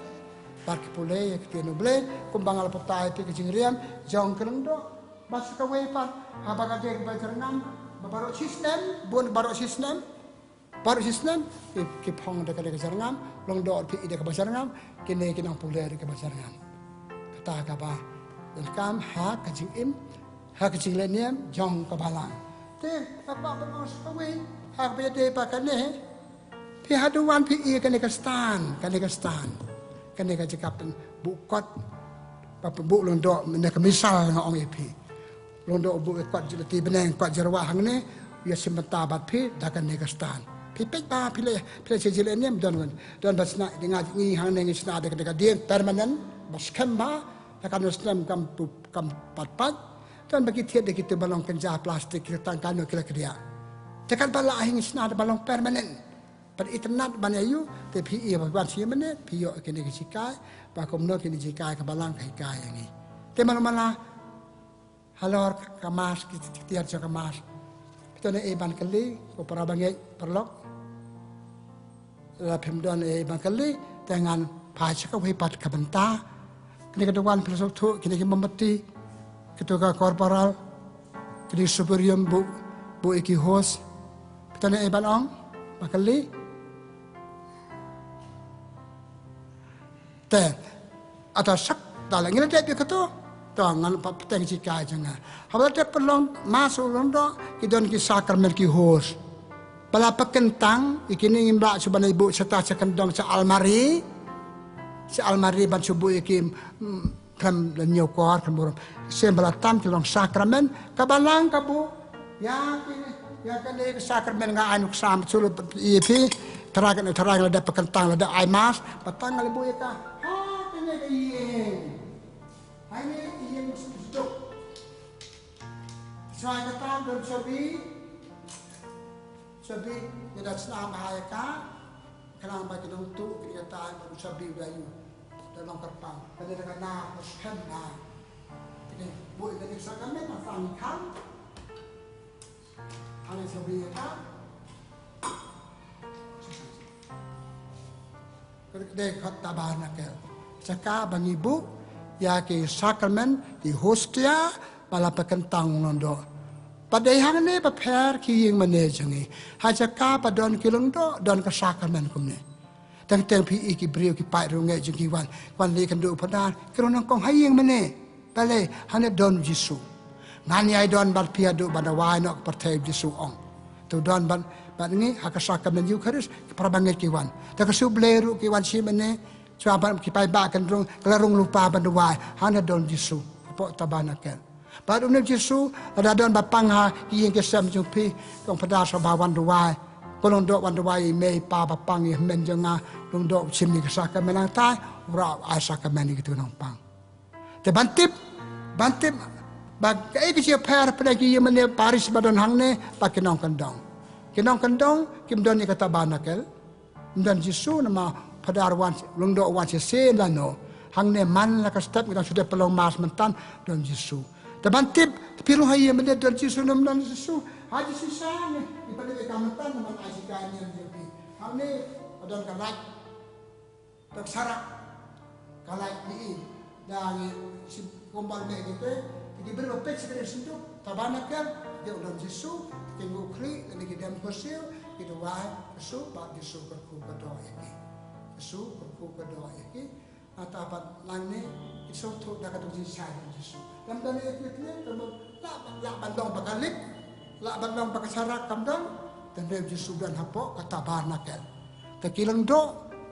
Bad ki pule ïa ktien U Blei, kumba nga la batai ïa phi ka jingriam jong ki lyngdoh. Bad sa kawei pat, haba ka dei kaba jyrngam, ba baroh shisnem, bun baroh shisnem. Baroh shisnem, ki, ki phong da kane ka jyrngam, lyngdoh phi i da kaba jyrngam, kine ki nongpule da kaba jyrngam. Kata kaba donkam ha ka jingim, ha ka jingleh niam jong ka balang. Te, ka ba ban ong sa kawei, ha kaba ïadei bad kane, phi haduh wan phi i kane ka stand, kane ka stand. Kane ka jaka pynbuh kot, ba pynbuh lyngdoh, mynne ka misal nga ong ïa phi. Lyngdoh buh kot jylliew, bneng kot jyrwa hangne, u ïashim bynta bad phi da kane ka stand. Phi peit ba phi leh, phi leh sha jylliew ne em, don, don ba shna, nga, ngi hangne ngi shna da ka, da ka dieng permanent, ba skhem ba, Te katno snem kam pu-, kam pat pat. Te ba ki thied da kitu ba long kynja plastik, ki tang katno ki la kdiah. Te kat ba la hing sna da ba long permanent. Pat itynnad ban ïa ïoh, te phi ïa ba wan shi minit, phi ïoh kine ki sikai, ba kumno kine ki sikai ka Balang ka hikai ïa ngi. Te mano mano, halor ka Mass, ki tiar jong ka Mass. Phi don ei ban kylli, ko para bangeit, paralok. Lada phim don ei ban kylli, te ngan phai sha kawei pat ka bynta. Kane ka duwan phi la sngewthuh, kine ki mombati, kito ka corporal, kine ki ciborium buh, buh ïa ki hose. Phi don ei ban ong, ban kylli. Te, ata sak, da la ngi la dep ïa kato, to ngan pat pynthikna sikai jong nga. Haba la dep pynlong Mass u Lyngdoh, ki don ki sakramen ki hose. Ba la pynkyntang, ïa kine ngim lah shuh ban ïa buh shata sha kyndong sha almari. Sha almari ban shu buh ïa ki, mm, khlem la ñiewkor, khlem burom. Shen ba la tam ki long sakramen, ka Balang ka buh. Ïa kine, ïa kane ka sakramen nga ai nuksa, shu ïa phi, tharai kane, tharai la dep pynkyntang, la dep ai Mass, ba tang la buh ïa ka. Ha kane ka ïing. Ha kane ka ïing sduk. Sa kata don shabi. Shabi, ïa da sna ba ha ïa ka. Khnang ba ki nongtuh ki kata ba u shabi u da ïoh. Da long kyrpang. Kane da ka na ka skhem na. Kane buh ïa kane ka sakramen na sang kham. Kane shabi ïa ka. Ka dei ka tabernacle. Jaka ba ngi buh ïa ki sakramen, ki hostia, ba la pynkyntang u Lyngdoh. Ba dei hangne ba pher ki ïing mane jong ngi. Ha jaka ba don ki lyngdoh, don ka sakramen kumne. Teng teng phi i ki briew ki paid riewngeit jong ngi wan, wan leit kynduh u phadar, ki rung nyngkong ha ïing mane. Balei, hangne don u Jisu. Ngan ïai don bad phi haduh ban da wai noh ka pyrthei, u Jisu ong. To don bad, bad ngi ha ka sakramen Eukharist, ki para bangeit ki wan. Te ka shu Blei ruh ki wan shi mane, shu ban ki paidbah kin rung, ka la rung lypa ban da wai, hangne don u Jisu. Hapoh tabernacle. Bad une u Jisu, lada don ba pang ha ki ïing ki sem jong phi, ki ong phadar sngewbha wan da wai. Ko Lyngdoh wan da wai ïa i mei i pa ba pang ïa i hynmen jong nga, Lyngdoh u shim ïa ka sakramen nangtai, u rah u ai sakramen ïa kito ki nongpang. Te ban tip, ban tip, ba kaei ka jingpher pdeng ki ïing mane parish ba don hangne, bad ki nongkyndong. Ki nongkyndong, kim don ïa ka tabernacle, ym don Jisu namar phadar wan, Lyngdoh wan shisien lano. Hangne man la ka step ngi dang shu dep pynlong Mass mynta, don Jisu. Te ban tip, phi rung ha ïing mane don Jisu ne ym don Jisu. Ha Jisu sha ne, i pynlong ïa ka mynta namar ai sikai ïa phi. Hangne, don ka light. Ka sharak. Ka light ni i. Da ngi shim kumba leh kite. Ki briew ba peit sha kane ka synduk. Tabernacle. Ki ong don Jisu. Ki nguh khlieh. Lane ki dem khursiew. Ki duwai. Jisu. Bad Jisu kyrkhu kyrdoh ïa ki. Jisu kyrkhu kyrdoh ïa ki. Nangta pat nangne. Ki sngewthuh da ka dei jingshai don Jisu. Lem da ne ki kine. Lah, lah ban long ba ka lip. Lah ban long ba ka sharak kam don, te u Jisu don hapoh ka tabernacle. Te ki lyngdoh,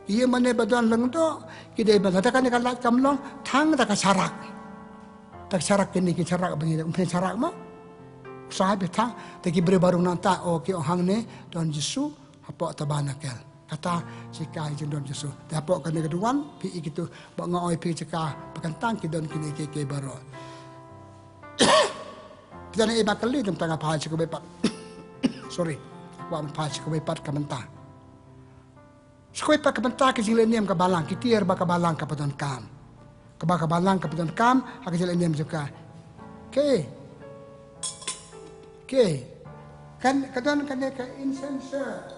ki ïing mane ba don lyngdoh, ki dei ban, lada kane ka light kam long, tang da ka sharak. Da ka sharak kine ki sharak ba ngi, um pyn sharak mo. Sa beit tang, te ki briew ba rung nangta, oh ki ong hangne, don Jisu, hapoh tabernacle. Kata, sikai jong don Jisu. Te hapoh kane ka duwan, phi i kito, ba nga ong ïa phi jaka, ba kyntang ki don kine kiei kiei baroh. Phi don ei ba kylli, te mynta nga phai sha kawei pat. Sorry. Kwah ban phai sha kawei pat ka bynta. Sha kawei pat ka bynta ka jingleh niam ka Balang, ki tiar ba ka Balang ka ba donkam. Kaba ka Balang ka ba donkam, ha ka jingleh niam jong ka. Ke. Ke. Kan, ka don kane ka incenser.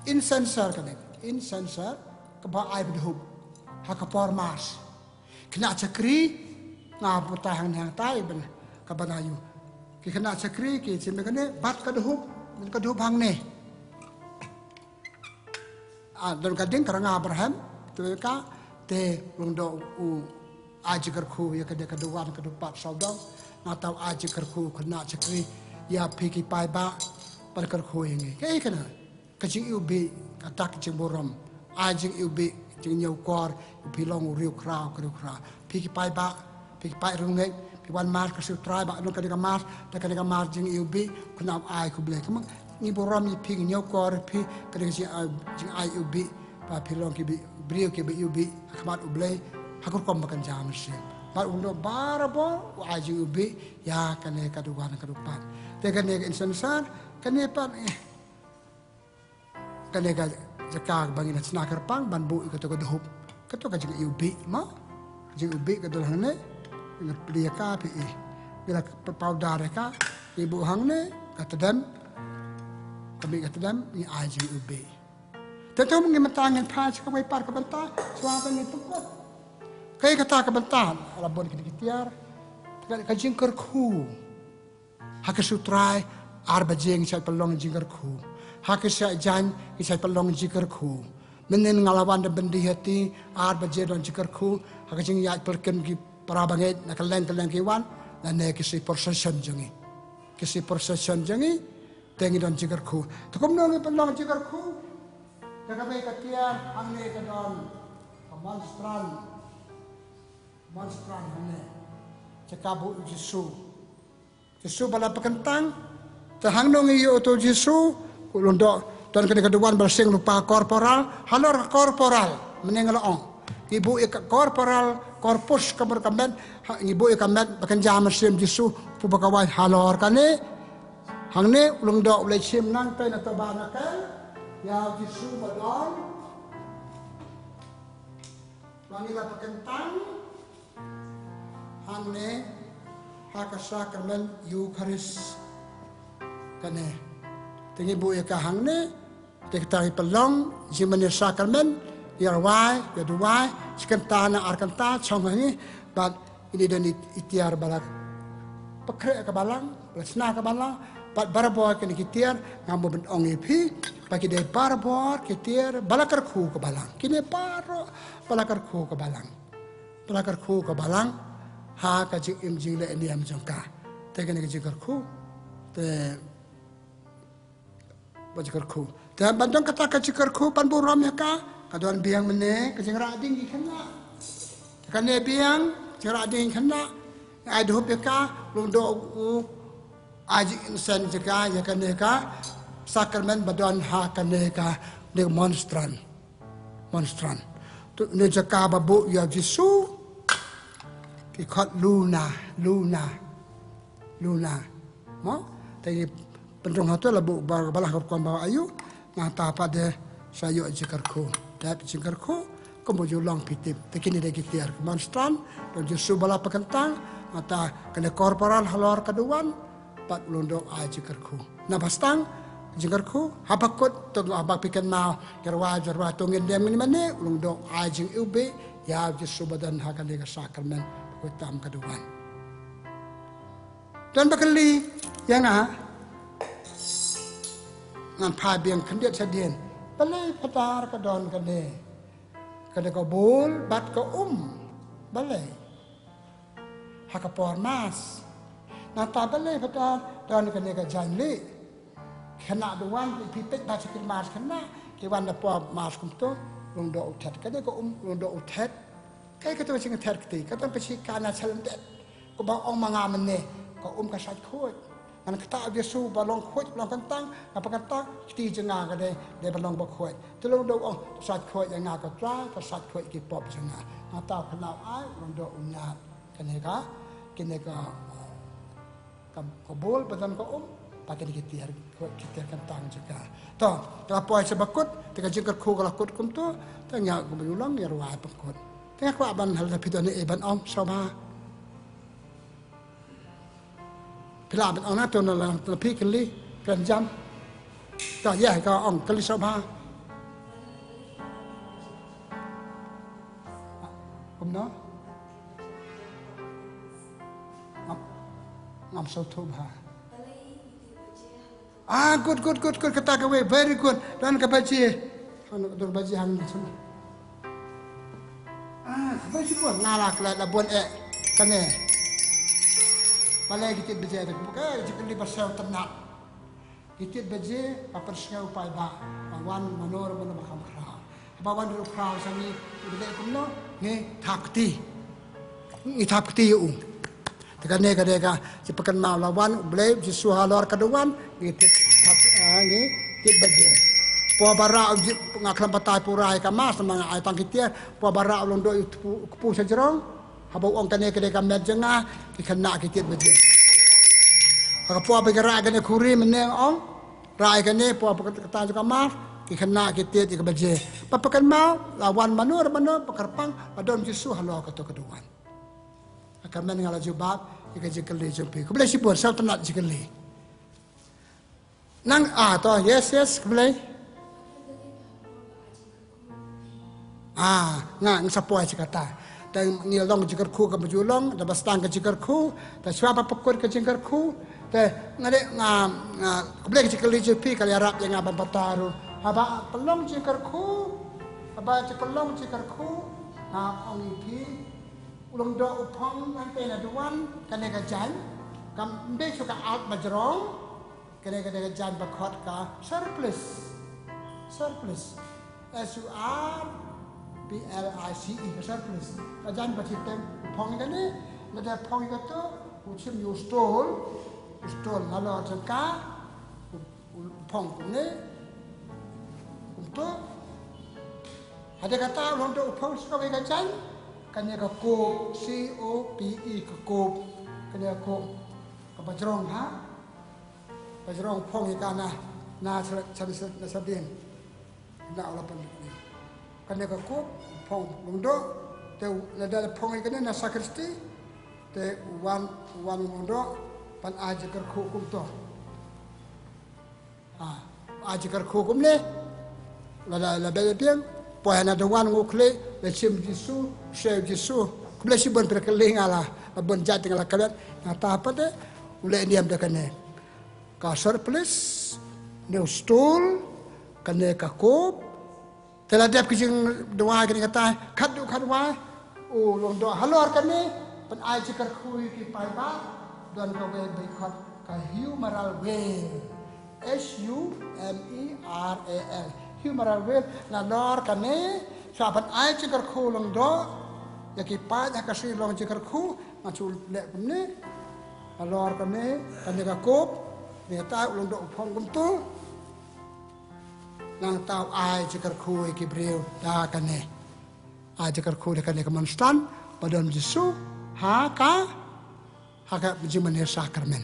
Incenser kane. Incenser, kaba ai ba dei hup. Ha ka por Mass. Khynnah shakri, nga butai hangne hangtai, ban, kaba na ïoh. Ki khynnah shakri, ki shim kane, bat ka dei hup, ka dei hup hangne. Ah, don ka ding ka ranga Abraham, te ka, te Lyngdoh u ai jingkyrkhu, ïa ka dei ka duwan, ka dupat sawdong, nangta u ai jingkyrkhu, khynnah shakri, ïa phi ki paidbah, ban kyrkhu ïa ngi. Kaei kane? Ka jingiwbih, ka dak jingburom, ai jingiwbih, jingñiewkor, phi long u riewkhraw, ka riewkhraw. Phi ki paidbah, phi ki paid riewngeit, phi wan Mass ka siew Trai ba, don kane ka Mass, da kane ka Mass jingiwbih, khnang ai khublei. Kumno ngi burom ïa phi, ñiewkor ïa phi, kane ka jing, ah, jingai iwbih, ba phi long ki bri-, briew ki ba iwbih, ha khmat u Blei. Ha ka rukom ba kynja mynsiem. Bad u long barabor u ai jingiwbih ïa kane ka duwan ka dupat. Te kane ka insensar, kane pat, eh, kane ka jaka ba ngi la shna kyrpang ban buh ïa kato ka dkhot. Kato ka jingiwbih, mo? Jingiwbih ka dkhot hangne. Ngi plie ka phi ïa. Ngi la powder ïa ka. Ngi buh hangne, ka tdem. Ka mih ka tdem, ngi ai jingiwbih. Te to ngi mynta ngin phai sha kawei pat ka bynta, shuwa ba ngin pynkut. Kaei kata ka bynta, la bun kine ki tiar. Ka, ka jingkyrkhu. Ha ka sngi U Trai, ar baje ngi shait pynlong jingkyrkhu. Ha ka sngi Saitjaiñ, ngi shait pynlong jingkyrkhu. Mynhynnin nga la wan da byndi hati, ar baje don jingkyrkhu. Ha ka jingïaid pyrkhat ki para bangeit, na kylleng kylleng ki wan, lane ki sngi procession jong ngi. Ki sngi procession jong ngi, te ngi don jingkyrkhu. Te kumno ngi pynlong jingkyrkhu? Te kawei ka tiar, hangne ka don ka monstrance. Monstrance hangne. Jaka buh u Jisu. Jisu ba la pynkyntang. Te hangno ngi ïoh uto u Jisu, u long dei, don kane ka duwan ba la seng lypa corporal, halor ka corporal, mynne nga la ong. Ngi buh ïa ka corporal, corpus ka mut ka met, ha, ngi buh ïa ka met, ba kynja mynsiem Jisu, pynban ka wai halor kane. Hangne, u long dei u la shim nangta na to ba na ka, ïa u Jisu ba don. Ba ngi la pynkyntang, hangne, ha ka sakramen Eukharist. Kane, te ngi buh ïa ka hangne, te kata ngi pynlong, jingmane sakramen, ïa rwai, ïa duwai, shi kynta na ar kynta, shong hangne, bad ine don i, i tiar ba la pynkhreh ka balang, ba la shna ka balang, bad barabor kine ki tiar, nga mut ban ong ïa phi, ba ki dei barabor ki tiar, ba la kyrkhu ka balang. Kine baroh, ba la kyrkhu ka balang. Ba la kyrkhu ka balang, ha ka jingim jingleh niam jong ka. Te kane ka jingkyrkhu, te ba jingkyrkhu. Te ban don kata ka jingkyrkhu ban burom ïa ka, ka don biang mynne, ka jingrah ding ki khynnah. Te kane biang, jingrah ding ki khynnah, ai dkhot ïa ka, long dei u, ai jingïaseng jaka, ïa kane ka, sakramen ba don ha kane ka, ne monstrance. Monstrance. Tu ne jaka ba buh ïa Jisu, ki khot luna, luna. Luna. Mo? Te pynrung hato la buh ba, ba la khot kum ba ayu. Nangta pat de sa ïoh jingkyrkhu. Te jingkyrkhu, kumba ju long phi tip. Te kine de ki tiar. Monstrance, don Jisu ba la pynkyntang. Nangta kane corporal halor ka duwan. Pat u long dei u ai jingkyrkhu. Naba sdang, jingkyrkhu, haba kut, to haba phi kynmaw, ïa rwai, ïa rwai, to ngin dem ngin mane, u long dei u ai jingiwbih, ïa Jisu ba don ha kane ka sakramen, kut tam ka duwan. Don ba kylli, ïa nga, ngan phai biang khyndiat shadien, balei Phadar ka don kane, kane ka bol, bad ka um, balei. Ha ka por Mass. Nangta balei Phadar, don kane ka jaiñ lieh. Khynnah da wan, ki phi peit ba sha ki Mass khynnah, ki wan da por Mass kumto, long dei u thet. Kane ka um, long dei u thet. Kaei kato ka jingthet kti, kato ka shi ka na chalem det. Kumba ong ma nga mynne, ka um ka sait khuid. Ngan kata u Jisu ba long khuid, long kyntang, nga pynkyntang, kti jong nga ka dei, dei ba long ba khuid. Te long dei u ong, sait khuid ïa nga ko Trai, ka sait khuid ki pop jong nga. Nangta u khynnah u ai, long dei u ñiad. Kane ka, kine ka, ka, ka bol ba don ka um, bad kine ki tiar, ki tiar kyntang jong ka. To, ka la poi sha ba kut, te ka jingkyrkhu ka la kut kumto, te nga kumba ju long, ïa rwai pynkut. Te nga kwah ban hal da phi don ei ban ong, sngewbha. Phi lah ban ong na to na la, na phi kylli, kren jam. To, ïa, ka ong, kylli sngewbha. Kumno? Ngam, ngam sngewthuh bha. Ah, good, good, good, good, kata kawei, very good. Don ka baje. Don ka baje hangno. Ah, baje ko nga la klet la bun eh. Kane. Balei ki tied baje, ka jingkylli ba sngewtynnat. Ki tied baje, ka pynsngew paidbah. Ba wan mano mano ba kham khraw. Ba wan ruh khraw sha ngi, u Blei kumno, ngi thap kti. Ngi thap kti ïa u. Te kane ka dei ka, jingpynkynmaw la wan, u Blei, Jisu halor ka duwan, ngi tied, thap, ah, ngi tied baje. Poi ba rah u ji-, nga khlem batai pura ïa ka mask namar nga ai tang ki tiar. Poi ba rah u lyngdoh u kpu, kpu sha jrong. Haba u ong kane ka dei ka met jong nga, ki khynnah ki tied baje. Ha ka poi ba ki rah kane khuri mynne nga ong, rah ïa kane, poi ba kata jong ka mask, ki khynnah ki tied ïa ka baje. Ba phi kynmaw, la wan mano re mano, ba kyrpang, ba don Jisu halor kato ka duwan. Ka kyrmen nga la jubab ïa ka jingkylli jong phi. Khublei shibun, sa tynnat jingkylli. Nang, ah, to, yes, yes, khublei. Ah, nga, nga sa poi shi katta. Te ngi long jingkyrkhu kaba ju long, da ba sdang ka jingkyrkhu, da shuwa ba pynkut ka jingkyrkhu, te nga dei, nga, nga, khublei ka jingkylli jong phi ka la ïarap ïa nga ban batai ruh. Haba pynlong jingkyrkhu, haba pynlong jingkyrkhu, nga ong ïa phi, u lyngdoh u phong nangta na duwan, kane ka jaiñ, kam dei shu ka alphabet ba jrong, kane ka dei ka jaiñ ba khot ka surplice. Surplice. S U R P L I C E, ka surplice. Ka jaiñ ba shiteng u phong kane, lada phong kato, u shim ïa u stol, u stol halor jong ka, u, u phong kumne, kumto. Hadien kata u lyngdoh u phong sha kawei ka jaiñ, kane ka kop, C O P E, ka kop, kane ka kop, kaba jrong ha. Ba jrong phong ïa ka na, na sa, sa, sa, na shadien. Na u la pynlong. Kane ka kop, phong lyngdoh, te lada phong ïa kane na sakristi, te wan, wan lyngdoh, ban ai jingkyrkhu kumto. Ha, ai jingkyrkhu kumne. Lada, lada biang, poi ha na duwan ngi khlieh, la shim Jisu, shim Jisu. Khublei shibun phi la kylli nga la, la bun jait nga la klet, nangta pat de, u leh niam da kane. Ka surplice, ne u stol, kane ka kop. Te la dep ki jingduwai kane kata, khatduh khatwai, u lyngdoh halor kane, pynai jingkyrkhu ïa ki paidbah, don kawei ba khot ka humeral wheel. H U M E R A L. Humeral wheel, halor kane, sa pynai jingkyrkhu lyngdoh, ïa ki paid ha ka sngi long jingkyrkhu, nga shu leh kumne. Halor kane, kane ka kop, ne ta u lyngdoh u phong kumto. Nangta u ai jingkyrkhu ïa ki briew da kane. Ai jingkyrkhu da kane ka mon stan, ba don Jisu, ha ka, ha ka jingmane sakramen.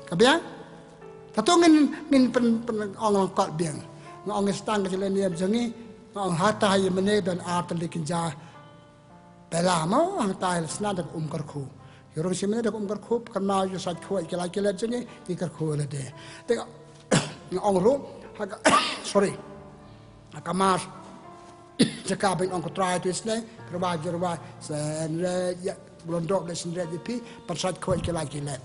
Ka biang? Tato ngin, ngin pyn, pyn, ong lyngkot biang. Nga ong sdang ka jingïaleh niam jong ngi, nga ong hata ïa mane don ar tylli kynja. Pela mo, hangta ïa la sna da ka um kyrkhu. Ïa rung shi mane da ka um kyrkhu, kan ma ïa sait khuid ki lait ki let jong ngi, ngi kyrkhu lade. Te nga ong ruh, ha ka, sorry. Ha ka mass, jaka ba ngin ong ko Trai to isnei, pyrwa jyrwa, synreit ïa, lyngdoh leh synreit ïa phi, pynsait khuid ki lait ki let.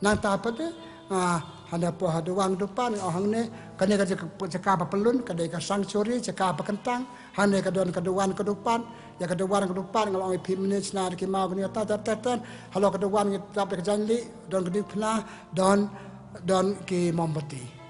Nangta pat de, ah, hane poi ha duwan dupan, oh hangne, kane ka jaka, jaka ba pyllun, ka dei ka sanctuary, jaka ba kyntang, hangne ka don ka duwan ka dupan, ïa ka duwan ka dupan, nga la ong ïa phi mynne sna da ki maw kane ta ta ta ta, halor ka duwan ngi dap da ka jaiñlih, don ka diengphna, don, don ki mombati.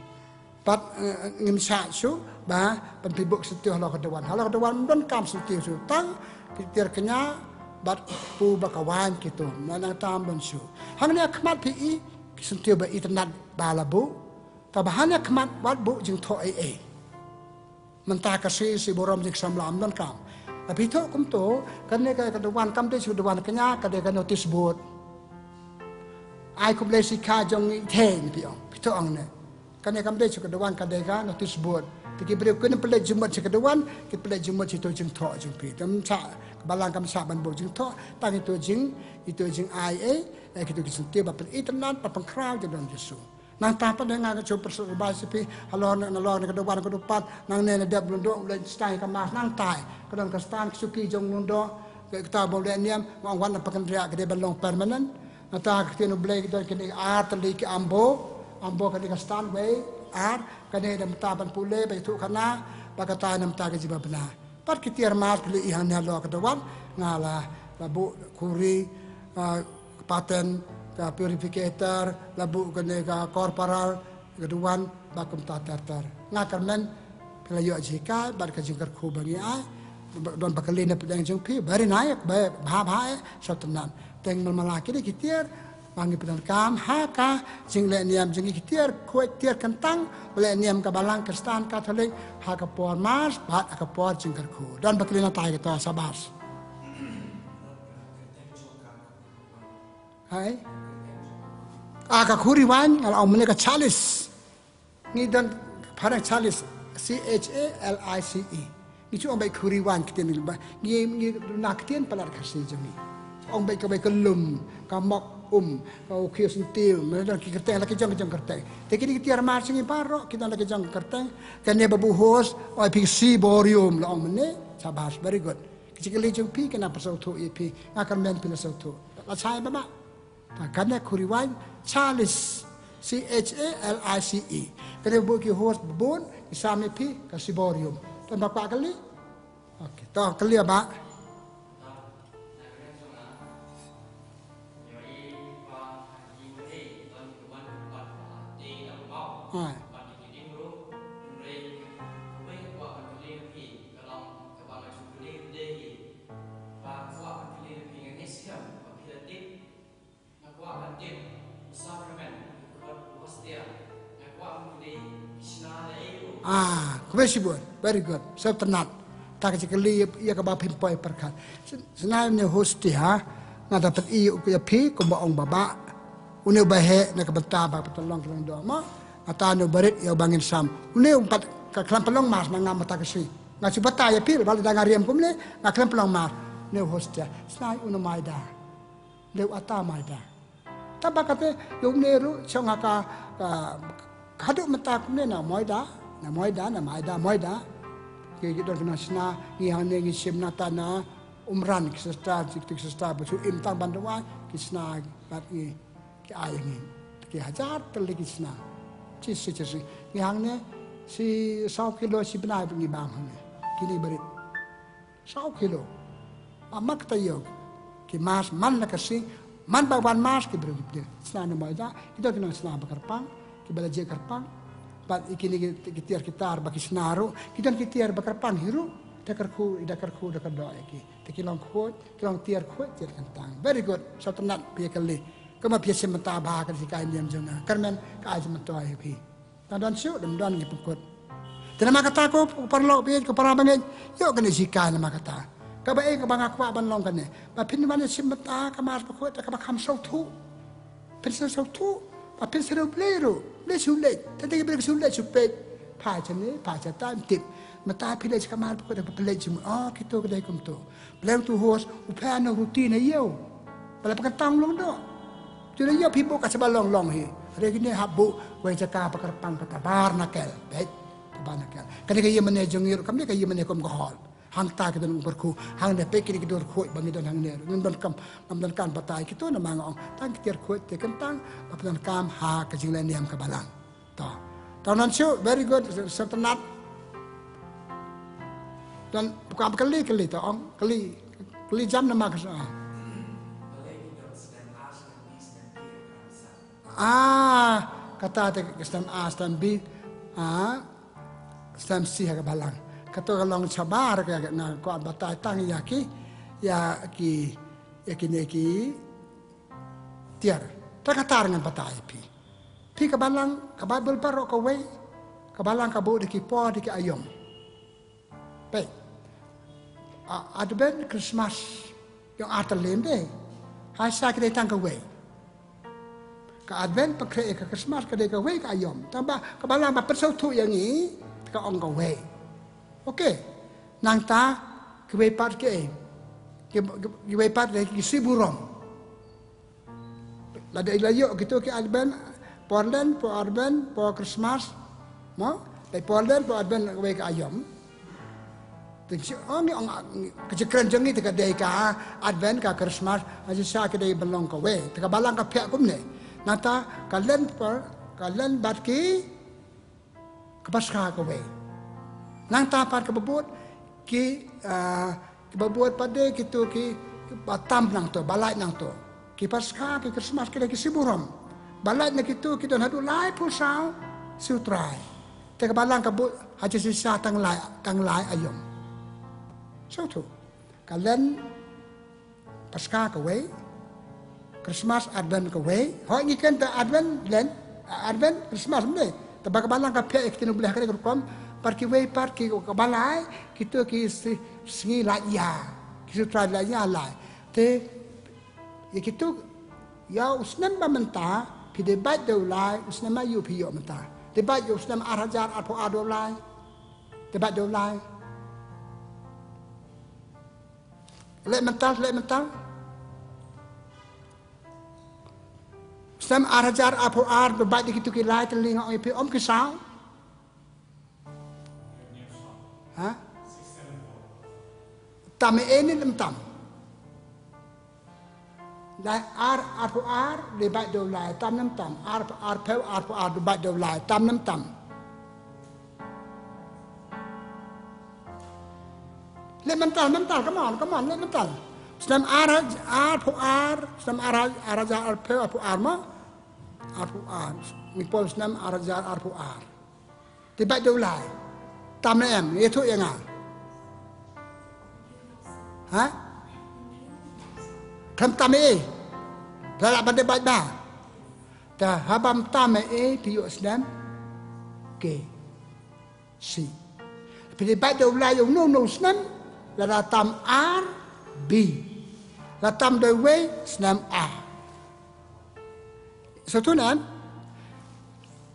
Pat, eh, ngim shah shuh, ba, ban pynbuk syntiew halor ka duwan. Halor ka duwan ym don kam syntiew shuh. Tang, ki tiar kñia, bad pu bad ka waiñ kito. Nang tam don shuh. Hangne ha khmat phi i, ki syntiew ba itynnad ba la buh. Te ba hangne ha khmat wat buh jingthoh ei ei. Mynta ka shi, shi burom jingsamla ym don kam. Phi thoh kumto, kane ka, ka duwan kam dei shu duwan kñia, ka dei ka notice board. Ai khublei shikha jong ngi thei phi ong. Phi thoh ong ne. Kane kam dei shu ka duwan ka dei ka notice board. Te ki briew kin pynleit jingmut sha ka duwan, kin pynleit jingmut sha ito jingthoh jong phi. Te ym shah, ka balang kam shah ban buh jingthoh, tang ito jing, ito jingai ei, eh, kito ki syntiew ba pynitynnad, ba pynkhraw jingdon Jisu. Nangta pat de nga ka shu pyrshah ba sha phi, halor ne, halor ne ka duwan ka dupan, nangne la dep lyngdoh, u leit sdang ïa ka mass nangta. Ka don ka stand ka shuki jong lyngdoh, ka kata ba u leh niam, nga ong wat na pa kynriah ka dei ban long permanent. Nangta ka ktien U Blei ka don kine ar tylli ki ambo, ambo kane ka stand wei, ar, kane da mynta ban pule, ba ïathuh khana, ba kata na mynta ka jingma bna. Pat ki tiar mass phi la i hangne halor ka duwan, nga la, la buh khuri, ah, paten, ka purificator, la buh kane ka corporal, ka duwan, ba kumta ter ter. Nga kyrmen, phi la ïoh jinghikai, bad ka jingkyrkhu ba ngi ai, ba, don ba kylli na pdeng jong phi, very nice, ba, bha bha eh, sngewtynnad. Teng mal mala kine ki tiar, Ba ngi pyndonkam ha ka jingleh niam jong ngi ki tiar khuid tiar kyntang, ba leh niam ka Balang Khristan Katholik ha ka por Mass bad ha ka por jingkyrkhu. Don ba kylli na tai ka to, sabas. Hai. Ah, ka khuri wine, nga la ong mynne ka chalice. Ngi don phareng chalice, C H A L I C E. Ngi chu ong beit khuri wine ktien ngi ba. Ngi, ngi na ktien palat Khasi jong ngi. Ong beit ka beit ka lum, ka mok um, ka u khiew sentil, mynne don ki kyrteng la ki jong ki jong kyrteng. Te kine ki tiar Mass jong ngi baroh ki don la ki jong kyrteng. Kane ba buh host, oi phi ciborium la ong mynne. Sabas, very good. Ki jingkylli jong phi ki nang pynsngewthuh ïa phi. Nga kyrmen phi la sngewthuh. La shai ba ba. Ta kane khuri wine, chalice, C H A L I C E. Kane ba buh ki host ba bun, ki sam ïa phi, ka ciborium. Don ba kwah kylli? Okay, to kylli ba. Hai. Ah, khublei shibun. Very good. Sngewtynnat. Ta ka jingkylli ïa kaba phim poi pyrkhat. Sngewbha, une u hostia, nga da pyni ïa phi kumba ong ba ba. Une u ba heh na ka bynta ba ka pynlong ka long doh mo. Nga ta une u barit ïa uba ngin sam. Une u pat ka khlem pynlong Mass ma nga mynta ka sngi. Nga shu batai ïa phi ba lada nga riam kumne, nga khlem pynlong Mass. Une u hostia. Sngewbha, une u maida. Une u ata maida. Tang ba kata, ïa une ruh, shong ha ka, ka, haduh mynta kumne na moida, na moida, na maida, moida. Ki, ki don ki nong shna, ngi hangne ngi shim nangta na Umran, ki sister, ki, ki sister, ba shu im tang ban duwai, ki shna bad ngi, ki ai ngi. Ki hajar tylli ki shna. Shi, shi, shi, shi. Ngi hangne, shi saw kilo, shi bnai ngi bam hangne. Kine barit. Saw kilo. Ba mat kata ïoh. Ki Mass man la ka sngi, man ba wan Mass ki briew ki briew. Shna na moida, ki don ki nong shna ba kyrpang, kiba la jia kyrpang. Bad ïa kine ki, ki tiar ki tar ba ki shna ruh, ki don ki tiar ba kyrpang hi ruh, da kyrkhu, da kyrkhu, da kyrdoh ïa ki. Te ki long khuid, ki long tiar khuid, tiar kyntang. Very good, sngewtynnat phi ïa kylli. Kumba phi ïa shim bynta bha ka jinghikai niam jong nga. Kyrmen ka ai jingmyntoi ïa phi. Tang don shuh, ym don ngi pynkut. Te namar kata ko paralok baieit, ko para bangeit, ïoh kane ka jinghikai namar kata. Kaba ei kaba nga kwah ban long kane. Ba phin wan shim bynta ka Mass Bakhuid, kaba kham sngewthuh. Phin sngewthuh, ba phin sngewthuh Blei ruh, Blei shu leit. Tang ki briew shu leit shu peit. Phai shane, phai shata, ym tip. Mynta phi leit sha ka Mass Bakhuid, ba phi leit sha, oh, kito ka dei kumto. Blei uto u host, u pher na ruti na ïew. Ba la pynkyntang long doh. Te na ïew phi buh ka shaba long long hi. Hynrei kine hap buh wei jaka ba kyrpang kata barnakel. Beit, barnakel. Kane ka ïingmane jong ngi ruh, kam dei ka ïingmane kum ka hall. Hangta ki don kyrkhu, hangne peit kine ki dur khuid ba ngi don hangne ruh. Ngim donkam, ngam donkam batai kito namar nga ong. Tang ki tiar khuid, tiar kyntang, ba pyndonkam ha ka jingleh niam ka Balang. To. To ngan shu, very good, sngewtynnat. Don, buka ba kylli, kylli to ong, kylli, kylli jam namar ka sa. Ah, kata te ka stem A, stem B, ah, stem C ha ka Balang. Kato ka long shabar ka, nga kwah batai tang ïa ki, ïa ki, ïa kine ki tiar. Ta kata ngan batai phi. Phi ka Balang, ka Baibl baroh kawei. Ka Balang ka buh da ki por da ki aïom. Peit. A, Advent, Christmas. Ïong ar tylli de. Ha shisha ki dei tang kawei. Ka Advent, pynkhreh ïa ka Christmas ka dei kawei ka aïom. Tang ba ka Balang ba pynsngewthuh ïa ngi, ka ong kawei. Okay. Nangta kiwei pat kiei? Ki, ki, kiwei pat dei ki siburom. Lada i la ïoh kito ki Advent, por Lent, por Advent, por Christmas. Mo? Dei por Lent, por Advent, kawei ka aïom. Te ngi ong, ngi ong, ka jingkren jong ngi te ka dei ka Advent, ka Christmas, ha shisha ki dei ban long kawei. Te ka Balang ka phiah kumne. Nangta ka Lent, por, ka Lent bad ki ka Paskha kawei. Nangta pat kaba bud ki, ah, kaba bud pat de kito ki, kiba tam nangto, ba lait nangto. Ki Paskha, ki Christmas, ki dei ki siburom. Ba lait na kito ki don haduh laiphew saw siew Trai. Te ka Balang ka bud ha shisha tang lai, tang lai aïom. Sngewthuh. Ka Lent Paskha kawei, Christmas, Advent kawei. Hooid ngi kren te Advent, Lent, Advent, Christmas mynne. Te ba ka balang ka phiah ïa ka ktien U Blei ha kane ka rukom. Pat kiwei pat ki kaba lai, kito ki sngi, sngi Laitïa. Ki sngi Trai Laitïa lai. Te ïa kito, ïa u snem ba mynta phi dei bad da u lai, u snem aïu phi ïoh mynta? Dei bad ïa u snem ar hajar arphew ar da u lai. Dei bad da u lai. Leh mynta, leh mynta. Snem ar hajar arphew ar, dei bad ïa kito ki lai tylli, nga ong ïa phi, ym ki saw. Ha? Tam ei ne ym tam? Lai ar arphew ar, dei bad da u lai, tam ne ym tam? Ar, arphew arphew ar, dei bad da u lai, tam ne ym tam? Leh mental, mental, come on, come on, leh mental. Snem ar, arphew ar, snem ar, ar hajar arphew, arphew ar mo? Arphew ar. Ngi poi snem ar hajar arphew ar. Dei bad da u lai. Tam ne em, ïathuh ïa nga. Ha? Khlem tam ei. Phi lah ban dei bad ba. Te haba ym tam ei, phi ïoh snem K. Shi. Phi dei bad da u lai ïa uno uno u snem, lada tam ar, B. Lada tam da uwei, snem A. Sngewthuh ne em?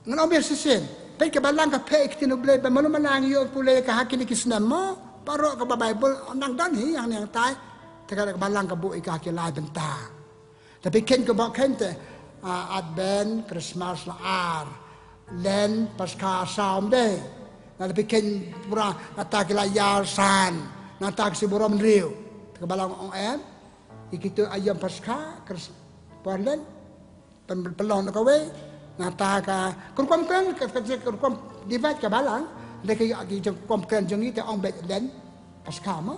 Ngan ong biang shisien. Peit ka balang ka phiah ïa ka ktien U Blei, ba malu malang ïoh pule ka ha kine ki snem mo, baroh kaba Baibl nang don hi, hangne hangtai. Te ka balang ka buh ïa ka ha ki lai bynta. Te phi kheiñ kumba kheiñ te, ah, Advent, Christmas la ar. Lent, Paskha saw ym dei. Nangta phi kheiñ pura, nangta ki Laitïa san. Nangta ki sngi burom hynriew. Te ka balang ong em. Ïa kito aïom Paskha, Chris-, por Lent. Pyn-, pynlong na kawei. Nangta ka, ka rukom kren, ka, ka, ka rukom divide ka balang. Dei ka, ka rukom kren jong ngi te ong beit Lent, Paskha mo.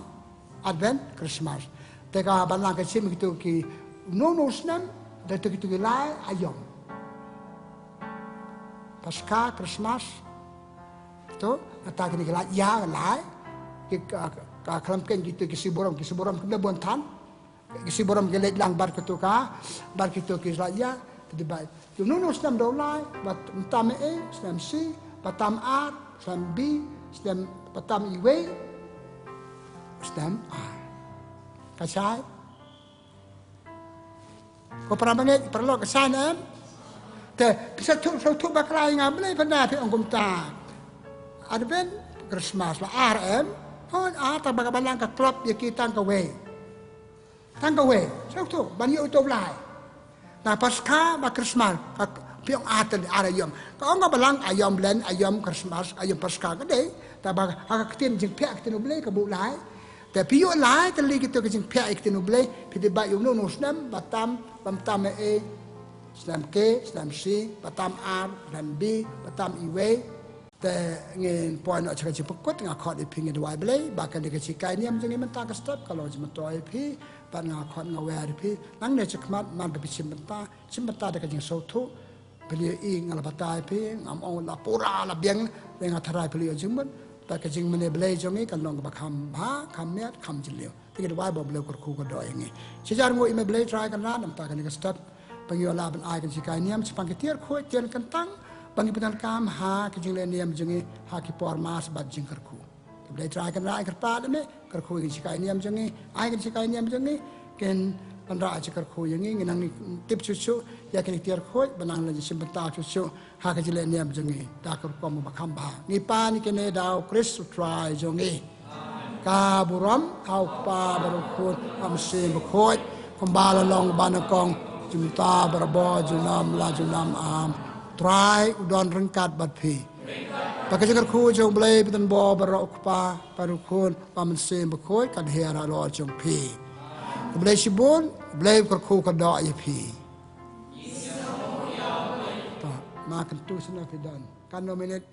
Advent, Christmas. Te ka balang ka shim kito ki uno uno u snem, da kito ki lai aïom. Paskha, Christmas. To, nangta kine ki Laitïa lai. Ki ka, ka, ka khlem keiñ kito ki sngi burom, ki sngi burom ki bun than. Ki sngi burom ki leit lang bad kito ka, bad kito ki Laitïa, te dei bad. Uno uno u snem da u lai, ba tam ei, snem C, ba tam ar, snem B, snem ba tam iwei, snem A. Ka shai. Ko para bangeit, paralok, ka shai ne em? Te, phi sa thuh, sa thuh bakla ïa nga balei pynban phi ong kumta. Advent, Christmas la ar em? Hooid ar, tang ba ka balang ka klop ïa ki tang kawei. Tang kawei, sa thuh, ban ïoh ito u lai. Na Paskha bad Christmas, ka phi ong ar tylli, ar aïom. Ka ong ka balang aïom Lent, aïom Christmas, aïom Paskha ka dei. Te ba ha ka ktien jingphiah ka ktien U Blei ka buh lai. Te phi ïoh lai tylli kito ki jingphiah ïa ka ktien U Blei, phi dei bad ïa uno uno u snem, ba tam, ba ym tam ei, snem K, snem C, ba tam ar, snem B, ba tam iwei. Te ngin poi noh sha ka jingpynkut, nga khot ïa phi, ngi duwai Blei ba kane ka jinghikai niam jong ngi mynta ka step ka long jingmyntoi ïa phi, bad nga khot nga wer ïa phi nangne shakhmat, man ba phi shim bynta, shim bynta da ka jingsngewthuh. Phi la ïohi nga la batai ïa phi, ngam ong la pura la biang, hynrei nga tharai phi la ïoh jingmut. Bad ka jingmane Blei jong ngi kan long kaba kham bha, kham miat, kham jylliew. Te ngi duwai ba U Blei u kyrkhu kyrdoh ïa ngi. Shi hajar nguh ïa me Blei Trai Kynrad, namar kane ka step ba ngi ïoh lah ban ai ka jinghikai niam shaphang ki tiar khuid, tiar kyntang ba ngi pyndonkam ha ka jingleh niam jong ngi ha ki por Mass bad jingkyrkhu. Te Blei Trai Kynrad, ngi kyrpad ïa me, kyrkhu ïa ka jinghikai niam jong ngi, ai ka jinghikai niam jong ngi kin wanrah jingkyrkhu ïa ngi, ngin nang tip shuh shuh ïa kine ki tiar khuid, ban nang leh jingshim bynta shuh shuh ha ka jingleh niam jong ngi da ka rukom ba kham bha. Ngi pan ïa kine da U Khrist U Trai jong ngi. Ka burom ha U Kpa bad U Khun bad U Mynsiem Bakhuid, kumba la long, kumba nyngkong, jymmyntoi barabor, junom la junom. Amen. Trai u don ryngkat bad phi. Bad ka jingkyrkhu jong U Blei ba don bor baroh, U Kpa bad U Khun bad U Mynsiem Bakhuid, kan hiar halor jong phi. U Blei shibun, U Blei u kyrkhu kyrdoh ïa phi. Ta, ma kyntu sngewbha phi don. Katno minit?